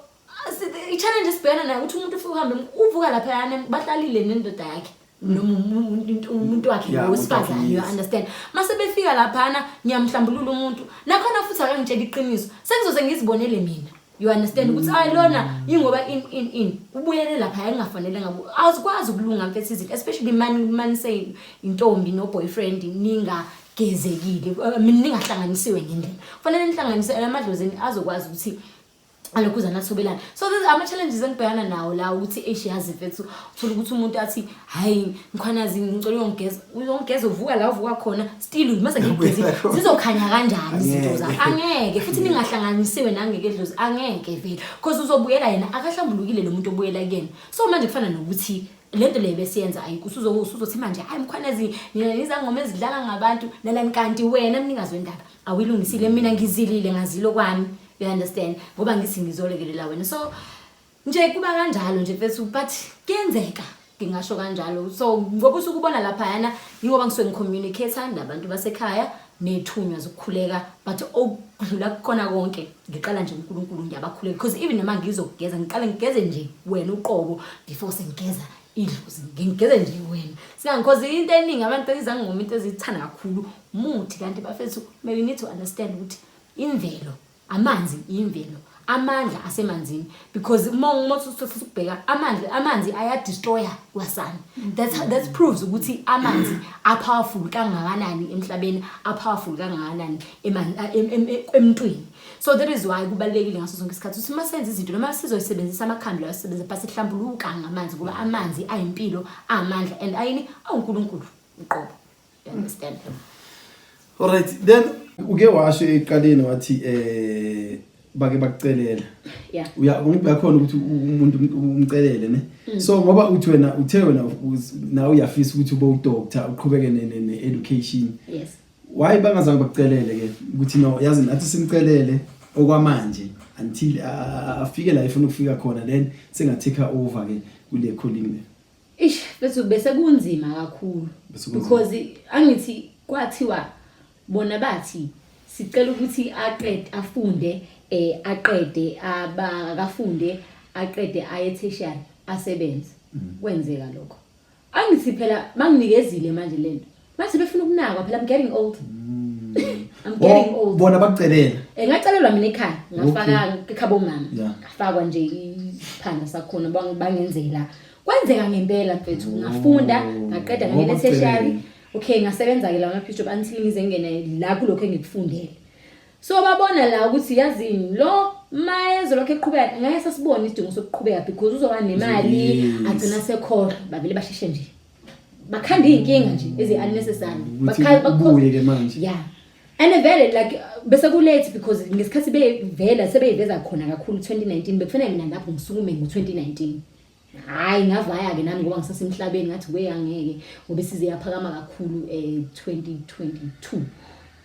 i-challenge esibhekana nayo ukuthi umuntu ufike uhambe, uvuka laphayana, bahlalile nendoda yakhe noma umuntu wakhe Yeah, lo umuntu wakhe, wesifazane, you understand? Mase befika laphana, ngiyamhlambulula umuntu, nakhona futhi akangitshela iqiniso, sengizoze ngizibonele mina, you understand, ukuthi hayi lona ingoba in in in ubuyele lapha engafanele ngabe. Azikwazi ukulunga mfethu izinto, especially man say intombi no boyfriend ningagezekile, I mean, ningahlanganisiwe ngendlela kufanele nihlanganise, amadlozini azokwazi ukuthi alokhu nathobelana. So these ama-challenges engibhekana nawo la, ukuthi eish, yazi mfethu, uthola ukuthi umuntu athi, "Hhayi Mkhwanazi, ngicela uyongigeza." Uyongigeza, uvuka la uvuka khona, still mase ngikugezile, zizokhanya kanjani izinto Angeke. zakho? Angeke futhi ningahlanganisiwe nangeke edlozi, angeke vele, because uzobuyela yena akahlambulukile lo muntu obuyela kuyena. So manje kufana nokuthi lento le besiyenza ayikho, usuzothi manje, "Hayi Mkhwanazi, nina izangoma ezidlala ngabantu nalani," kanti wena mnikazi wendaba awuyilungisile. Mina ngizilile, ngazilo kwami, you understand, ngoba ngithi ngizolekelela wena. So nje kuba kanjalo nje mfethu, but kuyenzeka, ngingasho kanjalo. So ngoba usuke ubona laphayana, yingoba ngisuke ngicommunicate nabantu basekhaya nethunywa zokukhuleka, but okudlula kukhona konke, ngiqala nje uNkulunkulu, ngiyabakhuleka, because even noma ngizokugeza, ngiqale ngigeze nje wena uqobo before sengigeza idlozi, ngigeze nje wena singangikhoze. Into eningi abantu izangoma, into ezithanda kakhulu umuthi, kanti bafethu, maybe you need to understand ukuthi imvelo, amanzi imvelo. Amandla asemanzini, because uma usubheka amandla, amanzi ayadestroya kwasani. That proves ukuthi amanzi apowerful kangakanani emhlabeni, apowerful kangakanani emntwini. So that is why kubalulekile ngaso sonke isikhathi ukuthi uma senza izinto noma sizoyisebenzisa amakhambi lawa sisebenzisa, but sihlambuluka ngamanzi, ngoba amanzi ayimpilo, amandla, and ayini, awuNkulunkulu uqobo, you understand? Alright, then uke washo ekuqaleni wathi bake bakucelela. Yeah. Uya uyakhona ukuthi umuntu umcelele, ne? So ngoba uthi wena, uthe wena nawe uyafisa ukuthi ube udoctor, uqhubeke ne education. Yes. Why bangazange bakucelele ke ukuthi, no, yazi nathi simcelele okwamanje until afike la efuna ukufika khona, then senga take over ke kule calling le? Ish, bese bese kunzima kakhulu. Bese kunzima. Because angithi kwathiwa bona bathi sicela ukuthi aqede afunde, aqede, aba akafunde aqede, aye tertiary, asebenze. Kwenzeka lokho, angithi phela banginikezile manje lento, manje befuna ukunakwa phela. I'm getting old, I'm getting Oh, old. Bona bakucelela? Ngacelelwa mina ekhaya, ngafaka ekhabo mama. Ngafakwa nje isiphandla sakhona, bangenzela, kwenzeka ngempela, mfethu, ngafunda, ngaqeda, ngangena Ngoba tertiary. kucelele. Okay, ngasebenza ke lawa ma job until ngize ngene la kulokho engikufundele. So babona la ukuthi, yazini, lo mayezo lokho eqhubeka ngeke sasibone isidingo sokuqhubeka because uzoba nemali, agcina sekhohlwa. Bavele basheshe nje bakhanda iy'nkinga nje ezi-unnecessary. Ukuthi ubuye ke manje. Yeah, and vele like bese ku-late because ngesikhathi bevela sebeyiveza khona kakhulu 2019, bekufanele mina lapho ngisukume ngo-2019. Hhayi, ngavaya-ke nami ngoba ngisasemhlabeni, ngathi we angeke, ngoba isize yaphakama kakhulu 2022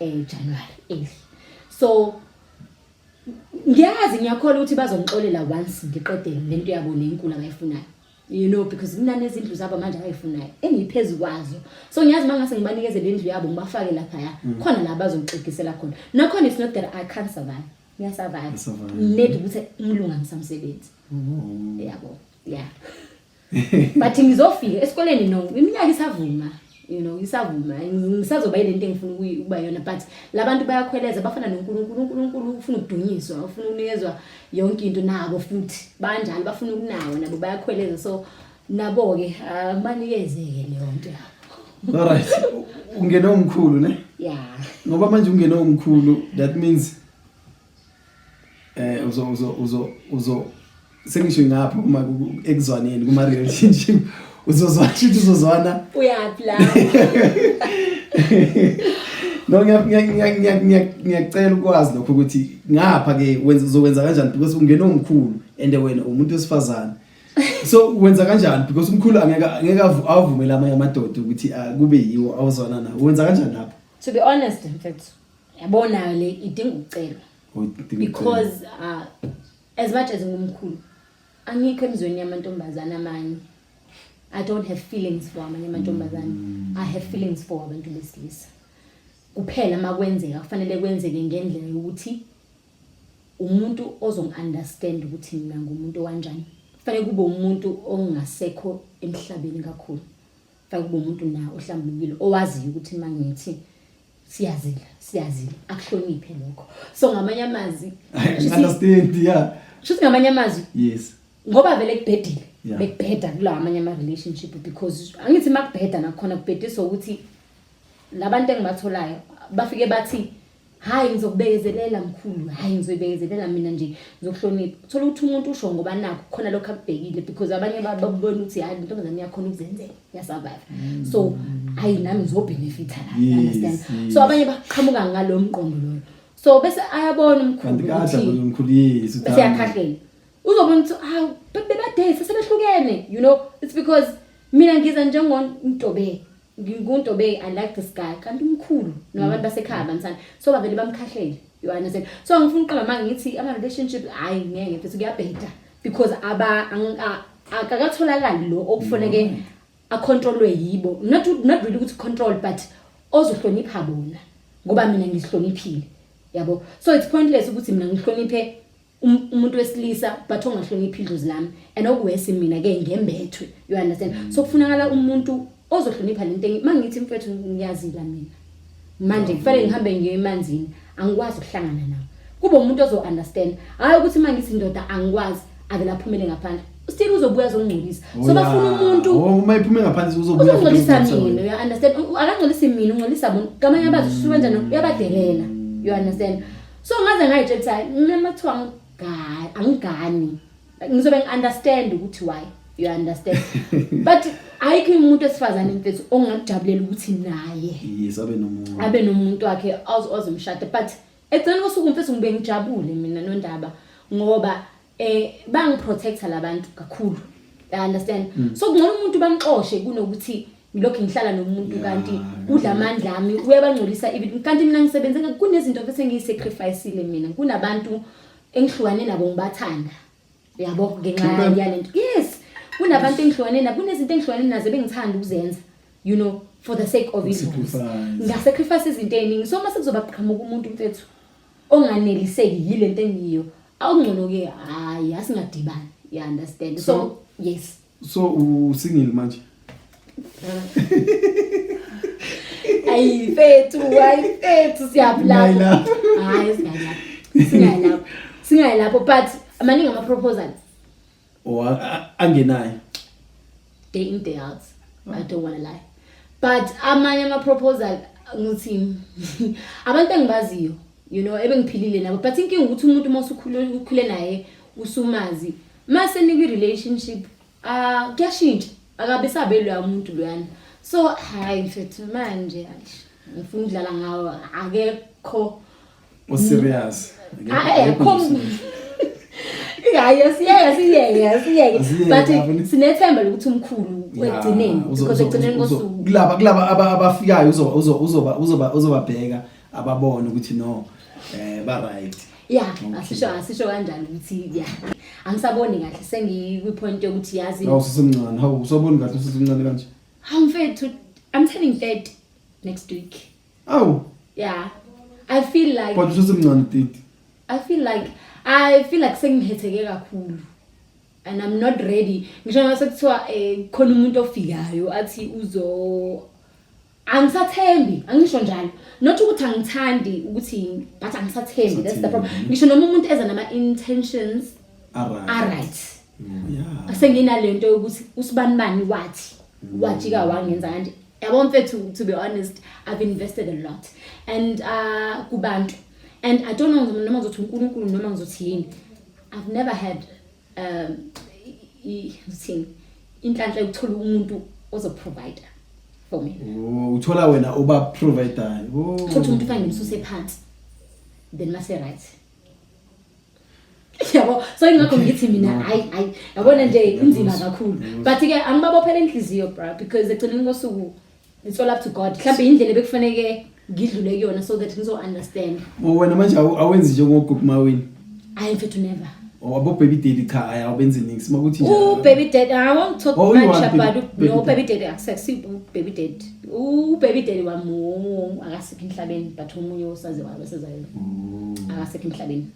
January early. So ngiyazi, ngiyakholwa ukuthi bazongixolela once ngiqede lento yabo nenkulu abayifunayo, because kunanezindlu zabo manje abayifunayo engiphezu kwazo. So ngiyazi uma ngase ngibanikeze le ndlu yabo, ngibafake laphaya, khona la bazongixegisela khona. Nakhona it's not that I can't survive, ngiyasurvive. Uyasurvive. Need ukuthi umlungu angisamsebenzi, yabo, yeah, but ngizofika esikoleni. No, iminyaka isavuma, isavuma, ngisazoba yile nto engifuna ukuba yona, but labantu bayakhweleza, bafana noNkulunkulu. UNkulunkulu ufuna ukudunyiswa, ufuna ukunikezwa yonke into, nabo futhi banjalo, bafuna ukunawo, nabo bayakhweleza. So nabo-ke banikeze-ke leyo nto yabo. Alright, ungene umkhulu, ne? Yeah. Ngoba manje ungene umkhulu, that means eh uzo uzo uzo uzo sengisho ngapha kuma ekuzwaneni kuma relationship, uzozwana, shuthi uzozwana. Uyaphi la? No, ngiyacela ukwazi lokho ukuthi ngapha ke wenza, uzokwenza kanjani, because ungene umkhulu and wena umuntu wesifazane. So wenza kanjani? Because umkhulu angeke avumele amanye amadoda ukuthi kube yiwo awuzwana nawo. Wenza kanjani lapho? To be honest, mfethu, yabona le idinga ukucelwa. Oh, idinga ukucelwa. Because as much as ngumkhulu, angikho emzweni yamantombazane amanye. I don't have feelings for amanye amantombazane. I have feelings for abantu besilisa kuphela. Makwenzeka, kufanele kwenzeke ngendlela yokuthi umuntu ozongi-understand ukuthi mina ngumuntu okanjani. Kufanele kube umuntu ongasekho emhlabeni kakhulu, kufanele kube umuntu na ohlambulukile, owaziyo ukuthi uma ngithi siyazila, siyazila, akuhloniphe lokho. So ngamanye amazwi, I understand, yeah. Shuthi ngamanye amazwi, ngoba vele kubhedile, bekubheda kulawa amanye ama-relationship, because angithi uma kubheda nakhona kubhediswa ukuthi labantu engibatholayo bafike bathi, "Hayi, ngizokubekezelela mkhulu, hayi, ngizoyibekezelela mina nje, ngizokuhlonipha." Uthola ukuthi umuntu usho ngoba nakho khona lokho akubhekile, because abanye babona ukuthi, hayi, intombazane iyakhona ukuzenzela, iyasurvive, so hayi, nami ngizobhenefitha la, you understand? So abanye baqhamuka ngalo mqondo loyo, so bese ayabona umkhulu Kanti kade ukuthi abona umkhulu, yes. Bese yakhahlela, uzobona ukuthi hawu, bebade sebehlukene. It's because mina ngiza njengontobe, nginguntobe, I like this guy, kanti umkhulu noma abantu basekhaya banisana, so bavele bamkhahlele, you understand? So ngifuna uqamba manje ngithi ama relationship, hayi, ngeke mfethu, kuyabheda because aba akakatholakali lo okufanele acontrolwe yibo, not really ukuthi control, but ozohlonipha bona, ngoba mina ngizihloniphile, yabo. So it's pointless ukuthi mina ngihloniphe umuntu wesilisa but ongahloniphi idlozi lami, and okuwesi mina ke ngembethwe, you understand? So kufunakala umuntu ozohlonipha lento mangithi, mfethu, ngiyazila mina manje, kufanele ngihambe ngiye emanzini, angikwazi ukuhlangana nawo. Kube umuntu ozo understand. Hayi ukuthi uma ngithi indoda angikwazi avele aphumele ngaphandle. Still uzobuya azongcolisa. So bafuna umuntu Oh, uma iphume ngaphandle uzobuya futhi uzongcolisa uzongcolisa mina, wena. you understand? Akangcolisi mina, ungcolisa bona. Ngamanye amazwi usuke kanjani uyabadelela. You understand? So ngaze ngayitshela ukuthi hayi mina mathiwa angigani. Ngizobe ngi-understand ukuthi why. You understand? But ayikho umuntu wesifazane mfethu ongakujabulela ukuthi naye Yes, abe nomuntu. abe nomuntu wakhe ozomshada, but ekugcineni kosuku mfethu ngibe ngijabule mina nondaba ngoba bangiprotecta labantu kakhulu, you understand? So kungcono umuntu bamxoshe kunokuthi ngilokhu ngihlala nomuntu kanti udla amandla ami, uyabangcolisa even kanti mina ngisebenze kunezinto mfethu engiyisacrificeile mina, kunabantu engihlukane nabo ngibathanda, yabo, ngenxa yalento. Yes, kunabantu engihlukane nabo, kunezinto engihlukane nazo ebengithanda ukuzenza, for the sake of idlozi. Sacrifice. Ngasacrifice izinto eziningi. So mase kuzoba qhamuka umuntu mfethu onganeliseki yilento engiyo, awungcono ke hayi asingadibani, you understand? So, yes. So usingle manje? Ayi mfethu, ayi mfethu, siyaphi lapho? Ngayilapho. Hayi singayilapho, singayilapho, singayilapho, but maningi ama proposals. Or angenayo? Day in, day out, I don't want to lie, but amanye ama proposal ngithi abantu engibaziyo, ebengiphilile nabo, but inkinga ukuthi umuntu uma usukhule ukhule naye usumazi, mase nikwi relationship kuyashintsha, akabe sabelwa umuntu loyana. So hayi mfethu, manje hayi, ngifuna ukudlala ngawo, akekho O serious? Akekho. Hayi, asiyeke, asiyeke, asiyeke. Asiyeke But lapho ne? sinethemba lokuthi umkhulu ekugcineni, because ekugcineni kosuku Kulaba abafikayo uzobabheka ababone ukuthi no, ba right. Yeah, asisho kanjalo ukuthi yeah, angisaboni kahle, sengikwi point yokuthi yazi. Hawu, usesemncane, hawu, usaboni kahle usesemncane kanje? Hawu mfethu, I'm turning 30 next week. Awu. Yeah, I feel like But usesemncane 30. I feel like sengihetheke kakhulu and I'm not ready. Ngisho noma sekuthiwa khona umuntu ofikayo athi uzo, angisathembi, angisho njalo. Not ukuthi angithandi ukuthi, but angisathembi, that's the problem. Usathembi. Ngisho noma umuntu eza nama intentions Alright. Alright. Yeah. Senginalento yokuthi usibanibani wathi wajika wangenza kanje. Yabo mfethu, to be honest, I've invested a lot and kubantu, and I don't know noma ngizothi uNkulunkulu noma ngizothi yini, I've never had ngithini, inhlanhla yokuthola umuntu ozoprovide for me. Oh, uthola wena oba provider. Oh. Uthola umuntu ufake ngimsuse phansi, then mase right, yabo. So ingakho ngithi mina hayi hayi, yabona nje inzima kakhulu, but ke angibabophela inhliziyo bra, because ekugcineni kosuku it's all up to God. Mhlawumbe indlela ebekufanele ngidlule kuyona so that ngizo understand. Oh, wena manje awenzi njengoGugu Maweni? Hayi mfethu, never. Oh, abo baby daddy cha, hayi awenzi nix makuthi nje. Oh, baby daddy, I won't talk Oh, you much want about baby no daddy. Baby daddy akuseksi baby daddy. U baby daddy wami akasekho emhlabeni, but omunye osaziwayo basezayo akasekho emhlabeni,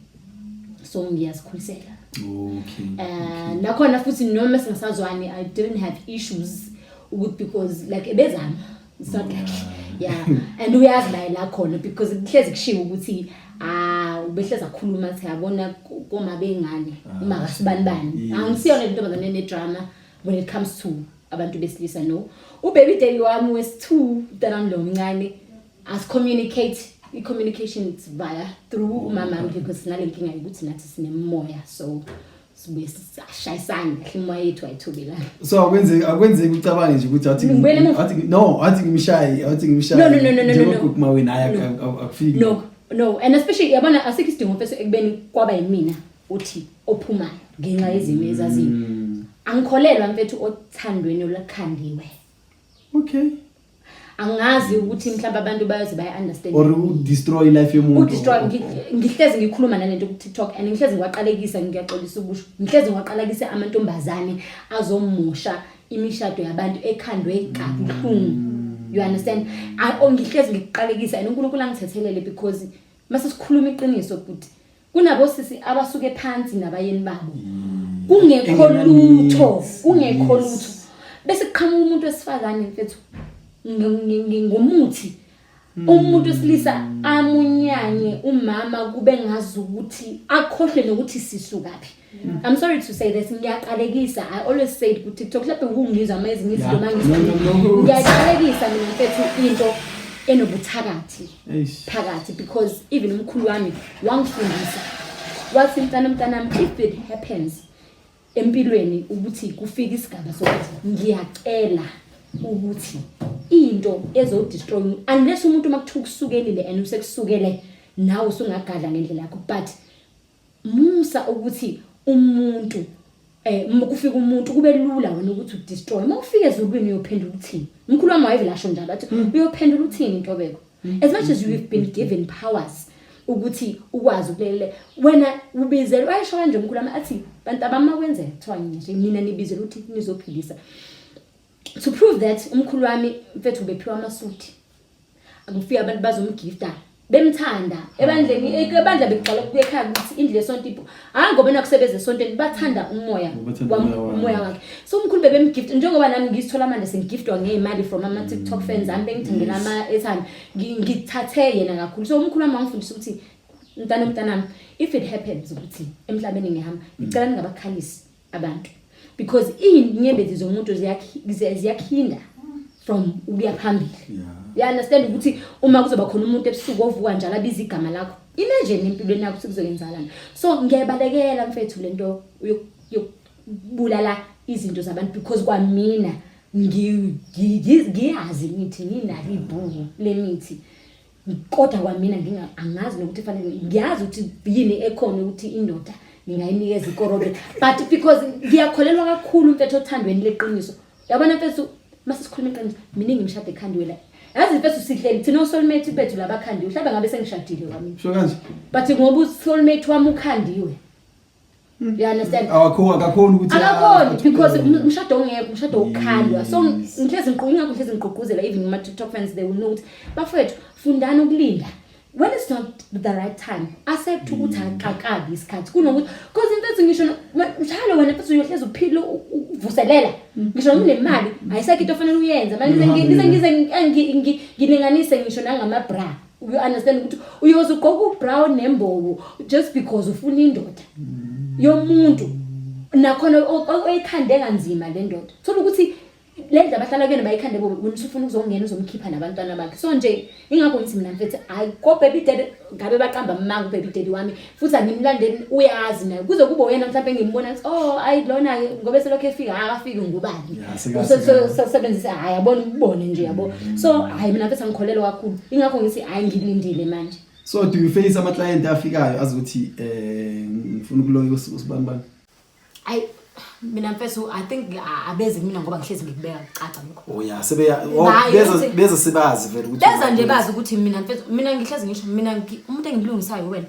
so ngiyazikhulisela. Nakhona futhi noma singasazwani, I didn't have issues ukuthi because like ebezama, it's not like, yeah, and uyazi la la khona because kuhlezi kushiwo ukuthi ah, ubehlezi akhuluma athi yabona koma bengane uma kasibani bani. Angisiyona le ntombazane ne drama when it comes to abantu besilisa, no. Ubaby daddy wami wesi2 mntanami lo mncane, as communicate, i-communication is via through umama wami because sinale nkinga yokuthi nathi sinemoya, so sibuye sishayisane kahle, imoya yethu ayithobelani. So akwenzeki ucabange nje ukuthi athi Ngibuyele emuva? athi no, athi ngimshaye, athi ngimshaye. No. NjengoGugu Maweni, hayi, akufiki. No, and especially yabona asikho isidingo mfethu ekubeni kwaba yimina uthi ophumayo ngenxa yezimo ezaziyo. Angikholelwa mfethu othandweni olakhandiwe. Angazi ukuthi mhlawumbe abantu bayoze bayi understand. Or u destroy life yomuntu. Udestroy. Ngihlezi ngikhuluma nalento ku TikTok and ngihlezi ngiwaqalekisa, ngiyaxolisa ukusho, ngihlezi ngiwaqalekisa amantombazane azomosha imishado yabantu ekhandwe kabuhlungu, you understand? Oh, ngihlezi ngikuqalekisa and uNkulunkulu angithethelele because mase sikhuluma iqiniso but kunabo sisi abasuke phansi nabayeni babo kungekho Engena lutho, needs. kungekho lutho, bese kuqhamuka umuntu wesifazane mfethu ngomuthi. Umuntu wesilisa amunyanye umama kube ngazi ukuthi akhohlwe nokuthi sisukaphi. I'm sorry to say this, ngiyaqalekisa. I always say it ku TikTok, mhlawumbe ukungizwa ama ezinye izinto mangithi ngiyaqalekisa mina mfethu into enobuthakathi phakathi, because even umkhulu wami wangifundisa wathi, mntana, mntanami, if it happens empilweni ukuthi kufika isigaba sokuthi ngiyacela ukuthi into ezo-destroy, unless umuntu uma kuthiwa ukusukelile and usekusukele nawe usungagadla ngendlela yakho, but musa ukuthi umuntu kufika umuntu kube lula wena ukuthi udestroy. Uma ufika ezulwini uyophendula uthini? Umkhulu wami wayevele asho njalo, athi uyophendula uthini, Ntobeko, as much as you've been given powers ukuthi ukwazi ukulele wena ubizelwe. Wayesho kanje umkhulu wami, athi bantu abama kwenzeka kuthiwa nje nina nibizelwe ukuthi nizophilisa. To prove that, umkhulu wami mfethu ubephiwa amasuthi, akufika abantu bazomgifta bemthanda ebandleni, ebandla bekuqala kuye ekhaya ukuthi indlu yesonto ipho, hayi ngoba nakusebenza esontweni, bathanda umoya. Ngoba bathanda umoya wakhe. Umoya wakhe. So umkhulu bebemgift, njengoba nami ngizithola manje sengigiftwa ngey'mali from ama-TikTok fans ami, bengithengela ama-airtime. Ngithathe yena kakhulu. So umkhulu wami wangifundisa ukuthi, mntana, mntanami, if it happens ukuthi emhlabeni ngihamba, ngicela ningabakhalisi abantu, because iy'nyembezi zomuntu ziyakhinda from ukuya phambili. You understand ukuthi uma kuzoba khona umuntu ebusuku ovuka njalo abiza igama lakho, imagine empilweni yakho sekuzoyenzakalani. So ngiyayibalekela mfethu lento yokubulala izinto zabantu, because kwamina ngiyazi imithi, nginalo ibhuku lemithi, kodwa kwamina angazi nokuthi fanele ngiyazi ukuthi yini ekhona ukuthi indoda ngingayinikeza ikorobe. But because ngiyakholelwa kakhulu mfethu othandweni leqiniso, yabona mfethu, mase sikhuluma iqiniso, miningi imishado ekhandiwe la, yazi mfethu, sihleli thina osoulmate bethu labakhandiwe, mhlawumbe ngabe sengishadile kwami. Sho kanje. But ngoba usoulmate wami ukhandiwe, you understand? Awakho, akakhoni ukuthi Akakhoni, because umshado ongekho umshado wokukhandwa. So ngihlezi ngiqu ingakho ngihlezi ngiqugquzela, even kuma-TikTok fans, they will know ukuthi bafowethu, fundani ukulinda. When it's not the right time, accept ukuthi akakabi isikhathi, kunokuthi because mfethu ngisho njalo wena mfethu uyohlezi uphila uvuselela ngisho noma unemali, ayisekho into ofanele uyenze manje. Ngize ngilinganise ngisho nangama-bra. You understand ukuthi uyoze ugqoke ubra nembobo just because ufuna indoda yomuntu, nakhona oyikhande kanzima le ndoda, thola ukuthi le ndlu abahlala kuyona bayikhande bo, wena usufuna ukuzongena uzomkhipha nabantwana bakhe. So nje ingakho ngithi mina mfethu, hayi ko-baby daddy, ngabe baqamba amanga. Ubaby daddy wami futhi angimlandeli, uyazi naye, kuze kube uyena mhlawumbe ngimbona ngithi, oh ayi, lona-ke ngoba selokhu efika akafiki ngubani. Ya, Usebenzise, hhayi yabona, ukubone nje, yabo. So hhayi, mina mfethu angikholelwa kakhulu, ingakho ngithi hhayi, ngilindile manje. So do you face ama client afikayo azi ukuthi ngifuna ukuloya usibani bani? Ayi, mina mfethu, I think abezi kumina ngoba ngihlezi ngikubeka kucaca lokho. Oh ya, sebeya, oh, Hayi, beza ukuthi beza sebazi vele ukuthi beza nje bazi ukuthi mina mfethu, mina ngihlezi ngisho mina umuntu engimlungisayo wena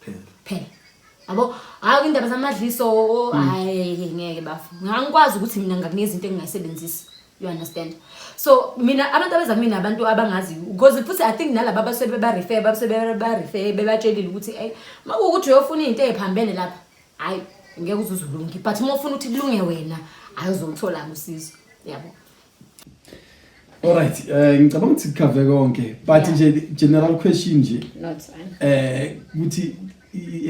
Phela. Phela yabo, hayi indaba zamadliso, hayi ngeke bafu, ngangikwazi ukuthi mina ngakunikeza into engingayisebenzisi, you understand? So mina abantu abeza kumina abantu abangaziyo, because futhi I think nalaba abasuke bebarefer, basuke bebarefer bebatshelile ukuthi ey, uma kuwukuthi uyofuna into eziphambene lapha, hayi ngeke uzuze ulunge, but uma ufuna ukuthi kulunge wena, hayi uzoluthola usizo, yabo. Alright, ngicabanga ukuthi sicover konke, but nje general question nje. Not fine. Ukuthi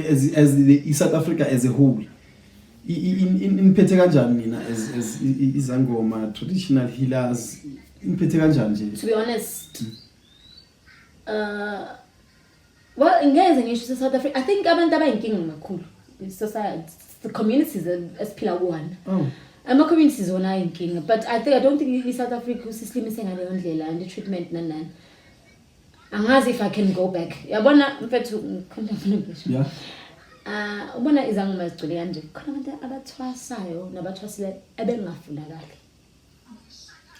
as the South Africa as a whole iniphethe kanjani nina as izangoma, traditional healers, iniphethe kanjani nje? To be honest, well, ngeze ngisho South Africa, I think abantu abayinkinga kakhulu society, the communities esiphila kuwona. Ama-communities wona ayinkinga, but I don't think i-South Africa usisilimise ngaleyo ndlela and i-treatment nani nani. Angazi if I can go back, yabona mfethu, khona ngifuna ukusho. Ubona izangoma zigcwele kanje, khona abantu abathwasayo nabathwasile ebengafunakali.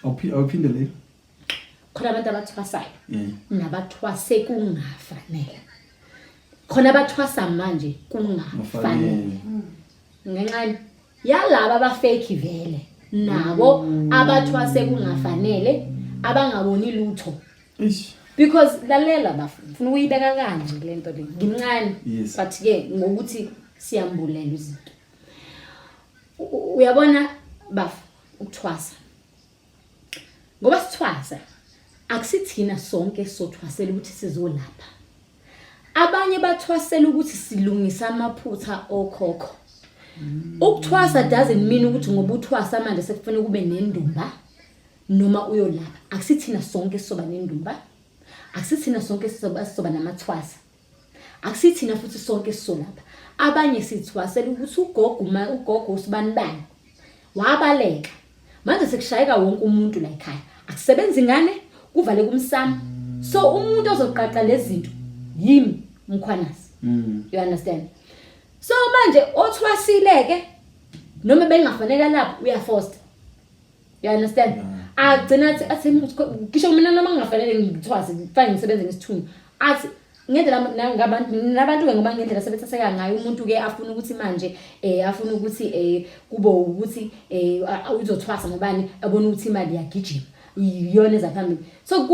Awuphinde le. Khona abantu abathwasayo nabathwase kungafanele, khona abathwasa manje kungafanele ngenxa yalaba abafake vele, nabo abathwase kungafanele, abangaboni lutho. Eish. Because lalela bafu, ngifuna ukuyibeka kanje le nto le, ngimncane, but ke ngokuthi siyambulela izinto. Uyabona bafu, ukuthwasa, ngoba sithwasa Akusithina sonke sothwasela ukuthi sizolapha. Abanye bathwasela ukuthi silungisa amaphutha okhokho. Ukuthwasa doesn't mean ukuthi ngoba uthwasa manje sekufanele kube nendumba noma uyolapha. Akusithina sonke sizoba nendumba. Akusithina sonke sizoba namathwasa. Akusithina futhi sonke sisolapha. Abanye sithwasela ukuthi ugogo uma ugogo usibanibani wabaleka. Manje sekushayeka wonke umuntu la ekhaya. Akusebenzi ingane, kuvaleka umsamo. So umuntu ozoqaqa lezi zinto yimi uMkhwanazi. You understand? So manje othwasile ke noma bengafanele lapho uyafosta. You understand? Agcina athi ngisho mina noma ngingafanele ngithwase, kufanele ngisebenze ngesithunywa. Athi ngendlela ngabantu nabantu ke, ngoba ngendlela sebethatheka ngayo, umuntu ke afuna ukuthi manje afuna ukuthi kube ukuthi uzothwasa ngobani, abona ukuthi imali iyagijima, iyona eza phambili. So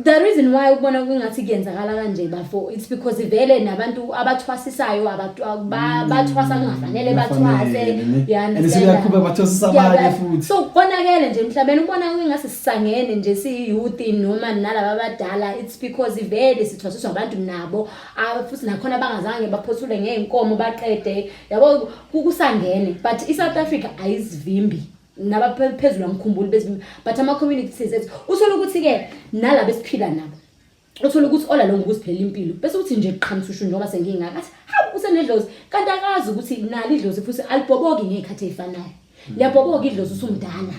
the reason why ukubona kungathi kuyenzakala kanje, bafo, it's because vele nabantu abathwasisayo bathwasa kungafanele bathwase. You understand? Sebeyaqhubeka bathwasisa abanye futhi. So konakele nje emhlabeni. Ubona kungase sisangene nje siyi-youth noma nalaba abadala, it's because vele sithwasiswa abantu nabo futhi nakhona bangazange baphothule ngey'nkomo baqede, yabo. Kusangene, but i-South Africa ayizivimbi nabaphezulu, angikhumbuli bezivimbi, but ama-communities ethu uthole ukuthi-ke nalaba esiphila nabo, uthole ukuthi ola lo ngokuziphilela impilo, bese uthi nje qhamisa usho njengoba sengingaka, athi hawu, usenedlozi, kanti akazi ukuthi nalo idlozi futhi alibhoboki ngey'khathi ey'fanayo. Liyabhoboka idlozi usumdala,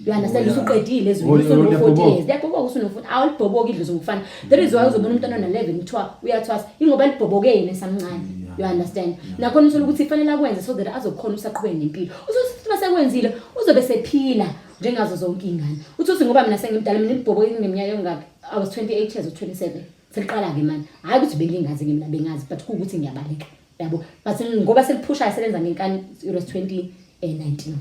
you understand? Usuqedile ezweni, usuno 40 years, liyabhoboka usuno 40, awulibhoboki idlozi ngokufana. That is why uzobona umntwana ona 11 kuthiwa uyathwasa, ingoba libhoboke yena esamncane, you understand? Nakhona uthola ukuthi kufanele akwenze so that azokhona usaqhubeka nempilo. Uzothi masekwenzile uzobe sephila njengazo zonke iy'ngane. Uthi uthi ngoba mina sengimdala, mina libhoboke ngineminyaka engaka, I was 28 years or 27 seliqala-ke manje. Hhayi ukuthi bengingazi-ke, mina bengazi, but kuwukuthi ngiyabaleka, yabo, but ngoba seliphushayo, selenza ngenkani, it was 2019,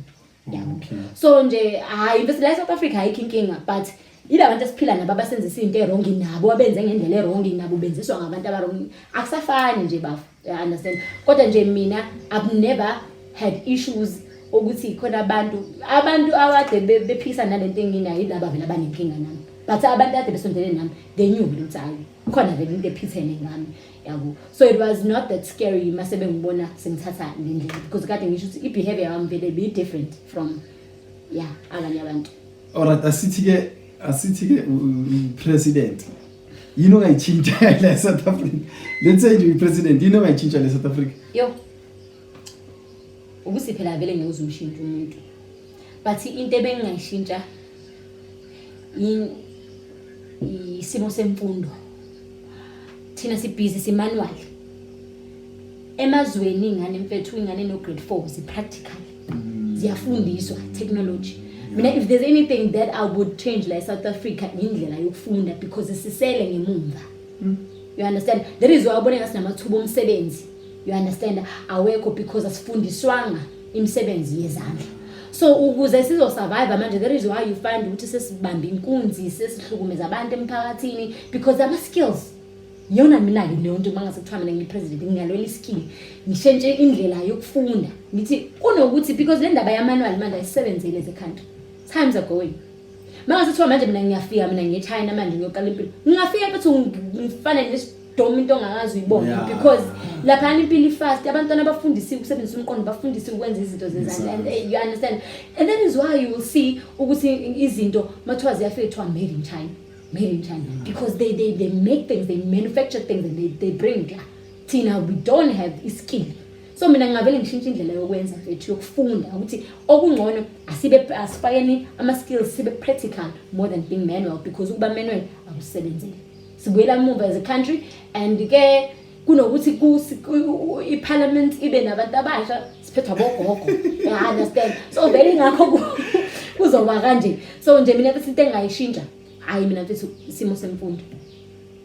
yabo. So nje hayi bese la e-South Africa ayikho inkinga, but yila bantu esiphila nabo abasenzisa into e-wrong, nabo abenze ngendlela e-wrong, nabo benziswa ngabantu aba-wrong. Akusafani nje, bafo, you understand? Kodwa nje mina I've never had issues ukuthi khona abantu akade bephikisana nalento enginayo, yilaba vele abanenkinga nami, but abantu ade besondelene nami, they knew vele ukuthi hayi, khona vele into ephithene ngami, yabo. So it was not that scary mase bengibona sengithatha le ndlela, because kade ngisho ukuthi i-behavior yami vele be different from, yeah, abanye abantu. Alright, asithi-ke president, yini ongayitshintsha la e-South Africa? Let's say nje uyi-president, yini ongayitshintsha la e-South Africa? Yo, ukuthi phela vele ngeke uzumshintsha umuntu, but into ebengingayishintsha isimo semfundo. Thina sibhizi si-manual. Emazweni ingane, mfethu, ingane no grade 4 zi-practical, ziyafundiswa technology. Mina, if there's anything that I would change la e-South Africa, indlela yokufunda, because sisele ngemumva, you understand? That is why ubone ngasingamathuba omsebenzi, you understand, awekho, because asifundiswanga imisebenzi yezandla. So ukuze sizosurvive manje, that is why you find ukuthi sesibamba inkunzi, sesihlukumeza abantu emphakathini, because ama-skills iyona. Mina-ke leyo nto, uma ngase kuthiwa mina ngiyi-president, ngingalwela i-skill, ngishintshe indlela yokufunda, ngithi kunokuthi, because le ndaba ya-manual manje ayisebenzele as a country. Times are going. Uma ngase kuthiwa manje mina ngiyafika, mina ngiye-China manje, ngiyoqala impilo, ngingafika futhi ngifane nesidomu, into ongakazi uyibone, because laphana impilo i-fast, abantwana bafundisiwe ukusebenzisa umqondo, bafundisiwe ukwenza izinto zezandla and you understand? And that is why you will see ukuthi izinto mathiwa ziyafika, kuthiwa made in China, made in China, because they make things, they manufacture things and they bring la. Thina we don't have i-skill. So mina ngingavele ngishintshe indlela yokwenza, mfethu, yokufunda, ukuthi okungcono asibe asifakeni ama-skills, sibe practical more than being manual, because ukuba manual akusebenzeli, sibuyela emuva as a country. And ke kunokuthi i-parliament ibe nabantu abasha, siphethwa bogogo, you understand? So vele ingakho kuzoba kanje. So nje mina futhi into engayishintsha, hayi, mina mfethu, isimo semfundo,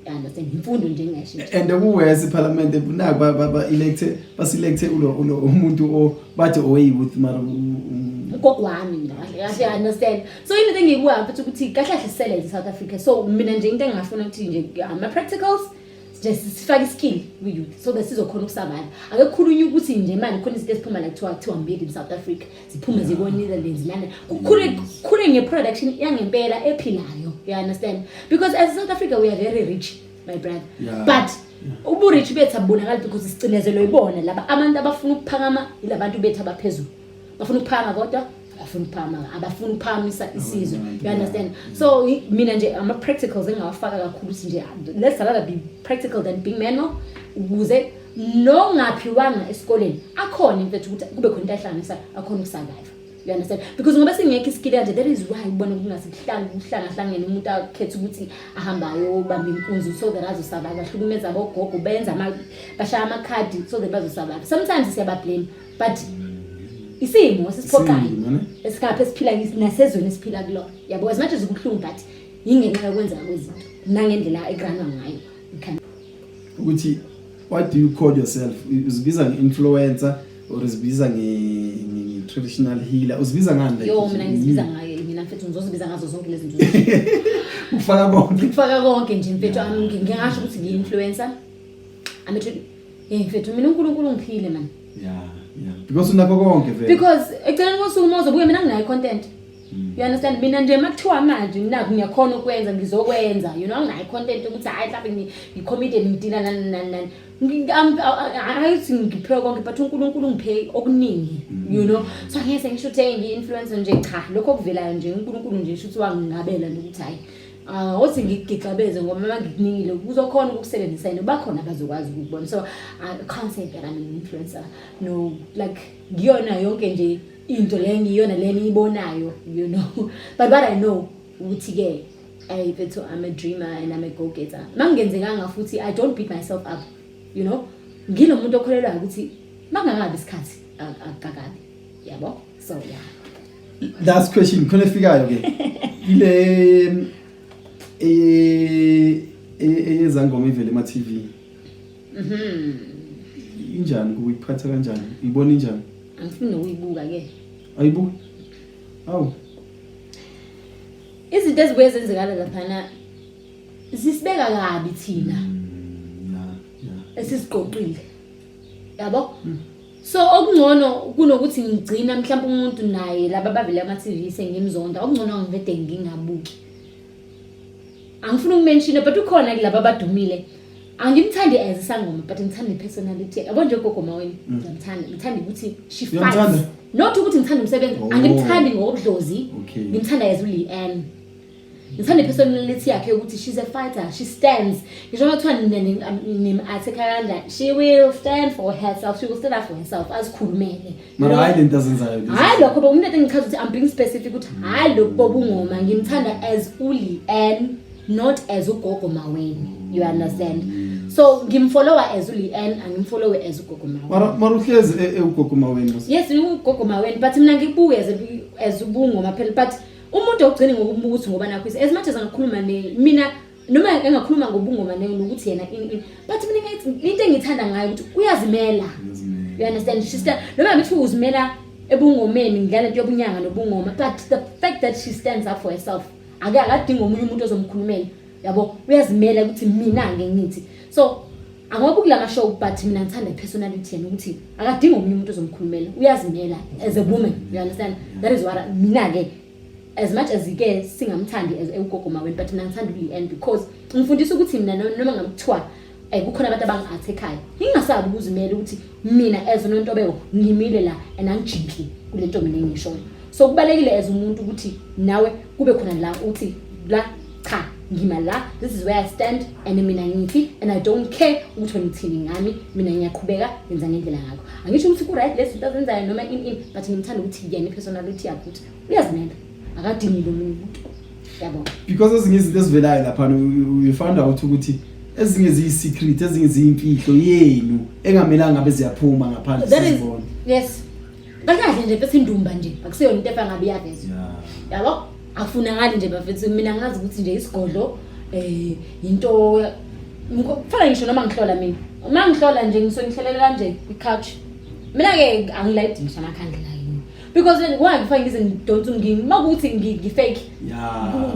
you understand? Imfundo nje engayishintsha. And okuwesi iphalamende naku ba electe baselecte ulo umuntu o bathi owe-youth, mara ugogo wami mina kahle kahle, you understand? So into engikubuka, mfethu, ukuthi kahle kahle sisele nje South Africa. So mina nje into engingafuna ukuthi nje ama-practicals nje, sifake i-skill kwi-youth so that sizokhona ukusurvive. Ake kukhulunywe ukuthi nje manje khona izinto eziphuma la, kuthiwa made in South Africa, ziphume ziko-Netherlands, lana kukhule kukhule nge-production yangempela ephilayo. You understand? Because as South Africa we are very rich, my brother. But ubu-rich bethu abubonakali because sicinezelwe ibona laba abantu abafuna ukuphakama, yilabantu bethu abaphezulu. Bafuna ukuphakama kodwa abafuna ukuphakama, abafuna ukuphakamisa isizwe. Abantu, You understand? So mina nje ama-practicals engawafaka kakhulu ukuthi nje let's rather be practical than being manual, ukuze nongaphiwanga esikoleni akhona mfethu ukuthi kube khona into ayihlanganisa, akhona uku-survive. You understand? Because ngoba singekho i-skill kanje, that is why ubona kungase kuhlale kuhlangahlangene, umuntu akhethe ukuthi ahamba ayobamba inkunzi so that azo-survive, ahlukumeza abogogo, benza bashaya amakhadi so that bazo-survive. Sometimes siyaba-blame, but isimo esisiphoqayo Isimo, ne? esikapha esiphila nasezweni esiphila kulona, yabo. As much as kubuhlungu, but yingenxa yokwenzeka kwezinto nangendlela eku-run-wa ngayo. You can Ukuthi what do you call yourself? Uzibiza nge-influencer or uzibiza nge-traditional healer? Uzibiza ngani, like? Yo, mina ngizibiza ngayo, mina mfethu ngizozibiza ngazo zonke lezi zinto. Ufaka konke. Ngifaka konke nje mfethu. Ngingasho ukuthi ngiyi-influencer, mfethu, mina uNkulunkulu ungiphile, man. Yeah, because unakho konke vele. Because ekugcineni kosuku uma uzobuya, mina nginayo i-content, you understand? Mina nje uma kuthiwa manje nakho ngiyakhona ukwenza, ngizokwenza. Anginayo i-content ukuthi hhayi, mhlawumbe ngi-comedian, ngi-deal-a nani nani nani. Hayi ukuthi ngiphiwe konke, but uNkulunkulu ungiphe okuningi. So angeke ngisho ukuthi hey, ngiyi-influencer nje, cha. Lokho okuvelayo nje, uNkulunkulu nje shuthi wangingabela nje ukuthi hhayi, ah, othi ngikugixabeze ngoba uma ngikunikile kuzokhona ukukusebenzisa yini, bakhona abazokwazi ukukubona. So I can't say that I'm an influencer, no. Like, ngiyona yonke nje into le, ngiyona le niyibonayo. But what I know ukuthi-ke, ay mfethu, I'm a dreamer and I'm a go-getter. Makungenzekanga futhi, I don't beat myself up. Ngilo muntu okholelwayo ukuthi makungakabi isikhathi, akukakabi, yabo. So yeah. Last question khona efikayo ke ile eyezangoma ivele ema TV. Injani kuyiphatha kanjani? Ibona injani? Angifuni nokuyibuka ke. Ayibu. Awu. Izinto ezibuye zenzekala laphana zisibeka kabi thina esisiqoqile, yabo. So okungcono kunokuthi ngigcina mhlawumbe umuntu naye laba abavele ama-TV sengimzonda, okungcono ngivede ngingabuki. Angifuni uku-mention-a, but ukhona kulaba abadumile angimthandi as isangoma, but ngithanda i-personality, yabo. Nje ugogo Maweni ngiyamthanda, ngithanda ukuthi she fights. Uyamthanda? Not ukuthi ngithanda umsebenzi. Oh. Angimthandi ngobudlozi. Ngimthanda as uLeanne, ngithanda i-personality yakhe ukuthi she's a fighter, she stands. Ngisho noma kuthiwa nim-attack kanjani, she will stand for herself, she will stand up for herself, azikhulumele. Mara hayi lento azenzayo lezi. Hayi, lokho umuntu engichaza ukuthi I'm being specific ukuthi hayi, lokhu bobungoma ngimthanda as uLeanne, not as ugogo Maweni, you understand? So ngim-follow-a as uLeanne, angim-follow-e as ugogo Maweni. Mara uhlezi ugogo Maweni mos. Yes, ugogo Maweni, but mina ngikubuke as ubungoma phela. But umuntu ogcine ngokumbuka ukuthi ngoba nakho, as much as angakhuluma ne mina noma engakhuluma ngobungoma nokuthi yena ini ini, but mina ngiyathi into engithanda ngayo ukuthi uyazimela. Uyazimela. You understand? She stand, noma ngithi uzimela ebungomeni ngale nto yobunyanga nobungoma, but the fact that she stands up for herself, ake akadingi omunye umuntu ozomkhulumela, yabo. Uyazimela ukuthi mina ke ngithi so angoba kulama show, but mina ngithanda i-personality yena ukuthi akadingi omunye umuntu ozomkhulumela, uyazimela as a woman, you understand? That is what mina ke, as much as ke singamthandi as ugogo Maweni, but mina ngithanda uLeanne because ngifundisa ukuthi mina noma ngabe kuthiwa kukhona abantu abangi-attack-ayo, ngingasabi ukuzimela ukuthi mina as uNontobeko ngimile la and angijiki kule nto mina engishoyo. So kubalekile as umuntu ukuthi nawe kube khona la uthi la, cha, ngima la, this is where I stand and mina ngithi and I don't care ukuthi wena uthini ngami, mina ngiyaqhubeka ngenza ngendlela ngakho. Angisho ukuthi ku-right lezi zinto azenzayo noma ini ini, but ngimthanda ukuthi yena i-personality yakhe ukuthi uyazimela, akadingi lo munye umuntu, yabo. Because ezinye izinto ezivelayo lapha, you found out ukuthi ezinye ziyi-secret, ezinye ziyimfihlo yenu engamelanga ngabe ziyaphuma ngaphandle That is sizibone. Yes, kahle kahle nje bese indumba nje akuseyona into efa ngabe iyavezwa, yabo. Akufunakali nje bafethu. Mina ngazi ukuthi nje isigodlo into kufana ngisho noma ngihlola, mina uma ngihlola nje ngisuke ngihlelela kanje kwi-couch. Mina-ke angilayidi ngisho amakhandlela yini, because why kufanele ngize ngidonse uma kuwukuthi ngi-fake?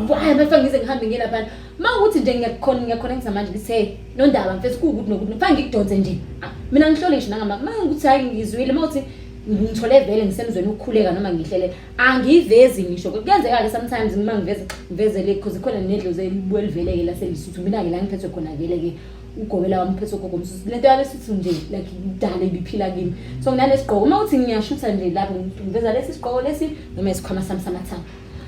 Why bafike ngize ngihambe ngiye laphana uma kuwukuthi nje ngiyakhona ngiya-connect-a manje ngithi, hey Nondaba mfethu, kuwukuthi nokuthi kufanele ngikudonse nje. Ah, mina ngihlole ngisho nangama uma ngikuthi hayi, ngizwile uma uthi Ngithole vele ngisemzweni ukukhuleka noma ngihlele, angivezi ngisho. Kuyenzeka-ke sometimes uma ngiveze, ngivezele because khona nedlozi elibuye liveleke laseLisuthu. Mina-ke la ngiphethwe khona vele-ke ugobela wami uphethwe ugogo Msuthu. Lento yabesuthu nje like kudala ibiphila kimi. So nginalesigqoko, uma uthi ngiyashutha nje lapho ngiveza lesi sigqoko lesi noma isikhwama sami samathanga,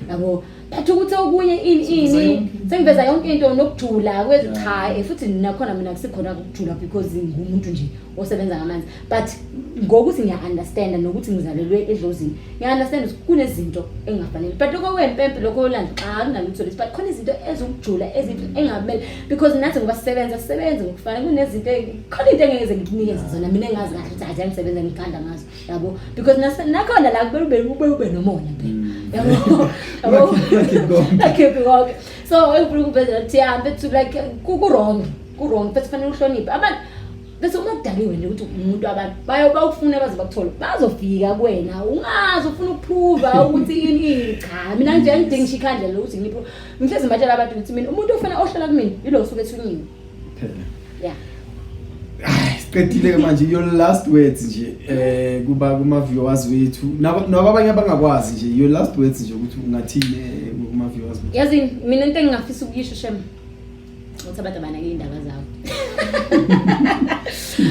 yabo. But ukuthi okunye ini ini, sengiveza yonke into nokujula kwezi, cha. Futhi nakhona mina kusikhona ukujula because ngumuntu nje osebenza ngamanzi, but ngokuthi ngiya-understanda nokuthi ngizalelwe edlozini, ngiya-understand ukuthi kunezinto engingafanele. But lokho kwempempe, lokho olanda, cha, kunalutho lesi. But khona izinto ezokujula ezinto engamele because nathi ngoba sisebenza, sisebenze ngokufana. Kunezinto, khona into engeke ngikunikeze zona mina engazi kahle ukuthi athi yangisebenza, ngikhanda ngazo, yabo, because nakhona la kumele ube nomona phela, yabo, yabo. Ungakhiphi konke. Ungakhiphi konke. So engifuna ukuvezela ukuthi ya mfethu, like ku-wrong, ku-wrong mfethu, kufanele uhloniphe abantu. Bese uma kudaliwe nje ukuthi umuntu, abantu bayo bawufuna baze bakuthole, bazofika kuwena. Ungaze ufuna ukuprova ukuthi ini ini, cha. Mina nje angidingi ngisho ikhandlela lokuthi ngipho. Ngihlezi ngibatshela abantu ukuthi mina umuntu ofana ohlala kumina yilo osuke ethunyiwe. Phela. Yeah. Ay, siqedile ke manje. Your last words nje kuba kuma viewers wethu nakwabanye abangakwazi nje, your last words nje ukuthi ungathini kuma viewers wethu. Yazi mina into engingafisa ukuyisho shem ukuthi abantu abanake iy'ndaba zabo,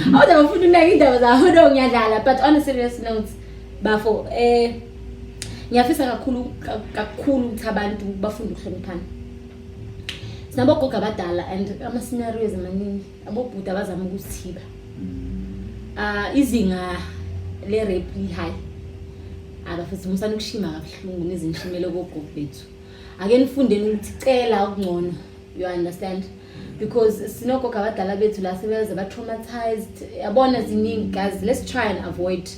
abantu abafuna ukunaka iy'ndaba zabo. No, ngiyadlala, but on a serious note, bafo, ngiyafisa kakhulu kakhulu ukuthi abantu bafunde ukuhloniphana. Sinabogogo abadala and ama-scenarios amaningi, abobhuti abazama ukuzithiba. Izinga le-rape li-high. Abafethu, musani ukushima kabuhlungu nizinishimele kogogo bethu. Ake nifundeni ukuthi cela okungcono, you understand, because sinogogo abadala bethu la sebeze ba-traumatized, yabona, ziningi. Guys, let's try and avoid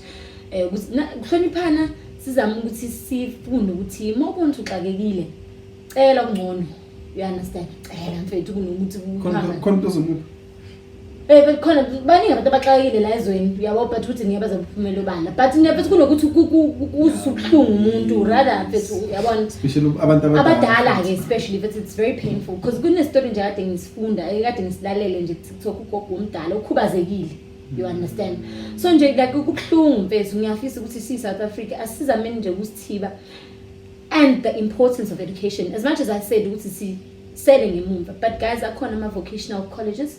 kuhloniphana, sizame ukuthi sifunde ukuthi uma ubona ukuthi uxakekile, cela okungcono, you understand? Cela mfethu kunokuthi Khona khona umuntu ozomupha. But khona baningi abantu abaxakekile la ezweni, uyabo, but ukuthi ngeke baze baphumele obala. But mfethu, kunokuthi kuzwise ubuhlungu umuntu, rather mfethu, uyabona, Especially abantu abadala-ke especially, but it's very painful because kunestory nje kade ngisifunda, kade ngisilalele nje ku-TikTok, ugogo omdala ukhubazekile, you understand? So nje like kubuhlungu mfethu. Ngiyafisa ukuthi siyi-South Africa asizameni nje ukusithiba and the importance of education. As much as I said ukuthi sisele ngemumva, but guys, akhona ama-vocational colleges.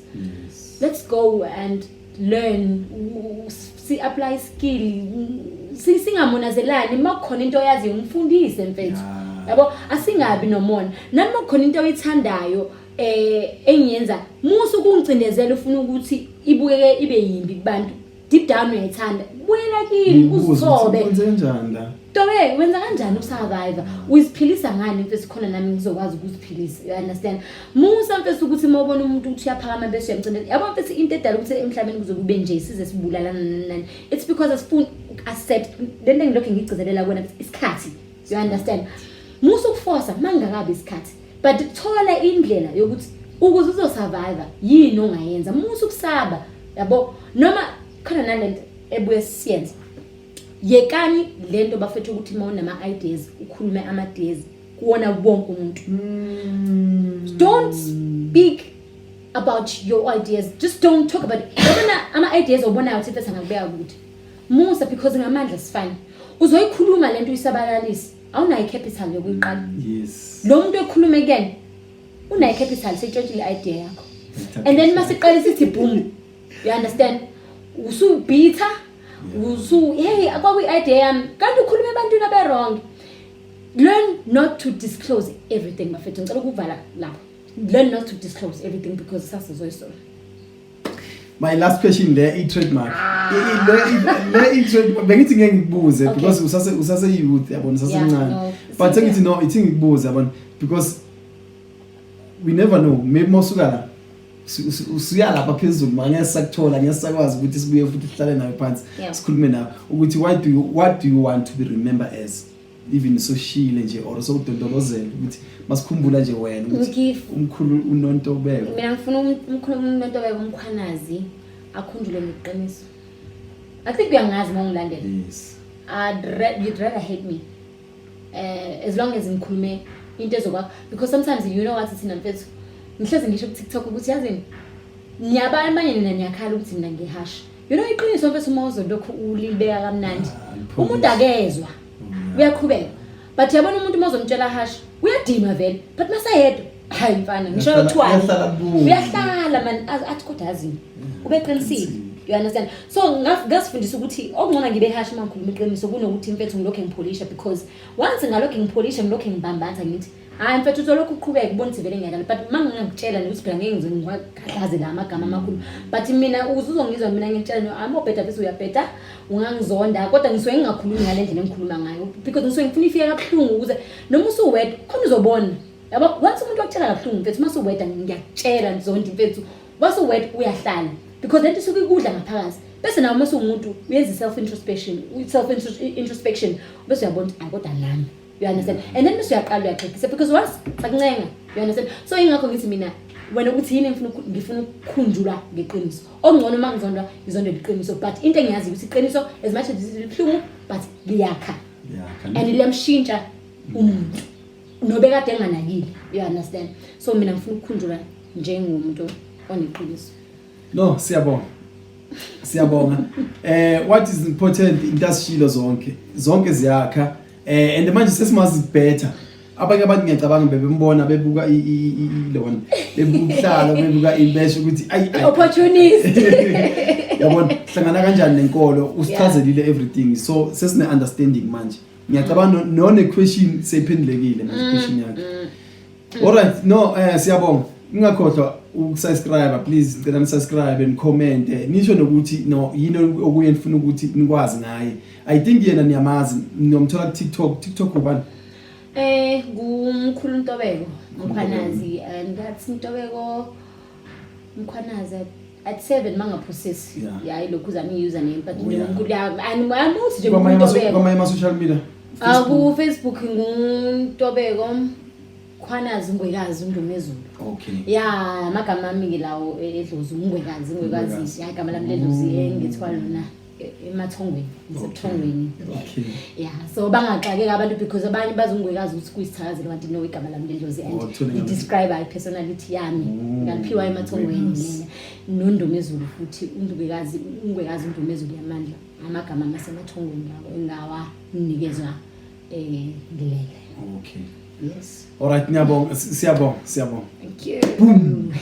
Let's go and learn, si-apply skill, singamonazelani. Uma kukhona into oyaziyo, ngifundise mfethu. Yabo, asingabi nomona. Nami uma kukhona into oyithandayo engiyenza, musu ukungicindezela ufuna ukuthi ibukeke ibe yimbi kubantu. Deep down uyayithanda, buyela kimi. Ngibuze ukuthi Uzithobe. Kwenze kanjani la? Tobe, wenza kanjani ukusurvive? Uziphilisa ngani mfethu, khona nami ngizokwazi ukuziphilisa, you understand? Musa mfethu ukuthi uma ubona umuntu ukuthi uyaphakama bese uyamcindezela, yabo. Mfethu, into edala ukuthi emhlabeni kuze kube nje size sibulalana nani nani, it's because asifuni uku-accept le nto engilokhu ngigcizelela kuwena, isikhathi, you understand? Musa ukufosa uma ngingakabi isikhathi, but thola indlela yokuthi ukuze uzosurvive yini ongayenza. Musa ukusaba, yabo. Noma khona nalento ebuye siyenze, yekani lento bafethu ukuthi uma unama-ideas ukhulume ama-ideas kuwona wonke umuntu. Don't speak about your ideas, just don't talk about it. Yabona ama-ideas obonayo ukuthi mfethu angakubeka kude, musa, because ngamandla sifane uzoyikhuluma lento uyisabalalise, awunayo i-capital yokuyiqala. Lo muntu ekhulume kuyena unayo i-capital, seyitshontshile i-idea yakho, and then masiqale sithi boom, you understand? Usubitha usu hey, kwakuyi-idea yami, kanti ukhuluma ebantwini abe-wrong. Learn not to disclose everything, bafethu. Ngicela ukuvala lapho. Learn not to disclose everything because sasizoyisola. My last question le i-trademark. Le i-trademark bengithi ngeke ngikubuze because usase youth, yabona, usasemncane. No. But sengithi no, ithi ngikubuze, yabona, because we never know, maybe mawusuka la usuya lapha phezulu, ma ngeke sakuthola, ngeke sakwazi ukuthi sibuye futhi sihlale nawe phansi sikhulume nawe ukuthi what do you want to be remembered as, even soshile nje or sokudondolozela, ukuthi masikhumbula nje wena ukuthi umkhulu uNontobeko. Mina ngifuna umkhulu uNontobeko uMkhwanazi akhunjulwe ngeqiniso. I think uyangazi uma ungilandela. Yes. You'd rather hate me as long as ngikhulume into ezokwakho, because sometimes, you know what, thina mfethu, ngihlezi ngisho ku-TikTok ukuthi yazini Niyaba amanye nina niyakhala ukuthi mina ngi-harsh. Iqiniso mfethu, uma uzolokhu ulibeka kamnandi, Ah, liphumile. umuntu akezwa, uyaqhubeka. But yabona umuntu uma uzomtshela harsh, uyadinwa vele, but masayedwa, hayi mfana, ngisho yothiwani, Uyahlala kubo. Uyahlala man, athi kodwa yazini, ubeqinisile, you understand? So ngasifundisa ukuthi okungcono ngibe harsh uma ngikhuluma iqiniso kunokuthi mfethu ngilokhu ngipholisha, because once ngalokhu ngipholisha, ngilokhu ngibambatha, ngithi hayi mfethu, uzolokhu uqhubeka ubona ukuthi vele ngiyakala. But uma ngingakutshela nje ukuthi phela ngeke ngize ngiwakhahlaze la amagama amakhulu, but mina ukuze uzongizwa mina ngikutshela, no, ama ubheda bese uyabheda, ungangizonda, kodwa ngisuke ngingakhulumi ngale ndlela engikhuluma ngayo because ngisuke ngifuna ifike kabuhlungu ukuze noma usuwedwa khona uzobona, yabo. Once umuntu wakutshela kabuhlungu mfethu, uma usuwedwa, ngiyakutshela ngizondi mfethu, wasuwedwa uyahlala because lento isuke ikudla ngaphakathi. Bese nawe uma usuwumuntu uyenza i-self introspection, i-self introspection, bese uyabona ukuthi ayi kodwa nami, you understand? And then bese uyaqala uyaxegisa because once sakuncenga, you understand? So ingakho ngithi mina, wena uthi yini, ngifuna ukukhunjulwa ngeqiniso. Okungcono uma ngizondwa, ngizondwe iqiniso, but into engiyaziyo ukuthi iqiniso, as much as libuhlungu, but liyakha and liyamshintsha umuntu nobekade enganakile, you understand? So mina ngifuna ukukhunjulwa njengomuntu oneqiniso. No, siyabonga, siyabonga. What is important, into asishilo zonke zonke ziyakha, and manje sesimazi better abanye abantu. Ngiyacabanga bebembona bebuka lona, bebuka ubuhlalo, bebuka impesha ukuthi ayi ayi. Opportunist. Yabona, hlangana kanjani nenkolo, usichazelile everything, so sesine understanding manje. Ngiyacabanga no ne question seyiphendulekile manje, question yakhe. Alright, no, siyabonga. Ningakhohlwa ukusubscribe, please. Ngicela ni subscribe and comment. Nisho nokuthi no yini okuye nifuna ukuthi nikwazi ngaye. I think yena niyamazi, nomthola ku TikTok. TikTok ubani? Ngumkhulu Ntobeko Mkhwanazi, and that's Ntobeko Mkhwanazi at 7 mangaphosisi. Yeah, ilokhu zami username, but ngumkhulu, yeah, and amuthi nje Kwamanye ama Ntobeko. Kwamanye ama social media. Ah, ku Facebook nguNtobeko Mkhwanazi Ngwekazi uNdumezulu. Yeah, amagama ami ke lawo edlozi, uNgwekazi, Ngwekazi. Ngwekazi. Ya, igama lami ledlozi engithiwa lona emathongweni, ngisebuthongweni. Yeah, so bangaxakeki abantu because abanye bazungwekazi ukuthi kuyisithakazelo, kanti no, igama lami ledlozi and Oh, uthole i-describe i-personality yami. Ngaliphiwa emathongweni Ngwekazi. mina. NoNdumezulu futhi, uNdubekazi, uNgwekazi, uNdumezulu yamandla. Amagama amasemathongweni lawo engawanikezwa ngilele. Yes. Alright, ngiyabonga, siyabonga, siyabonga. Thank you. Boom.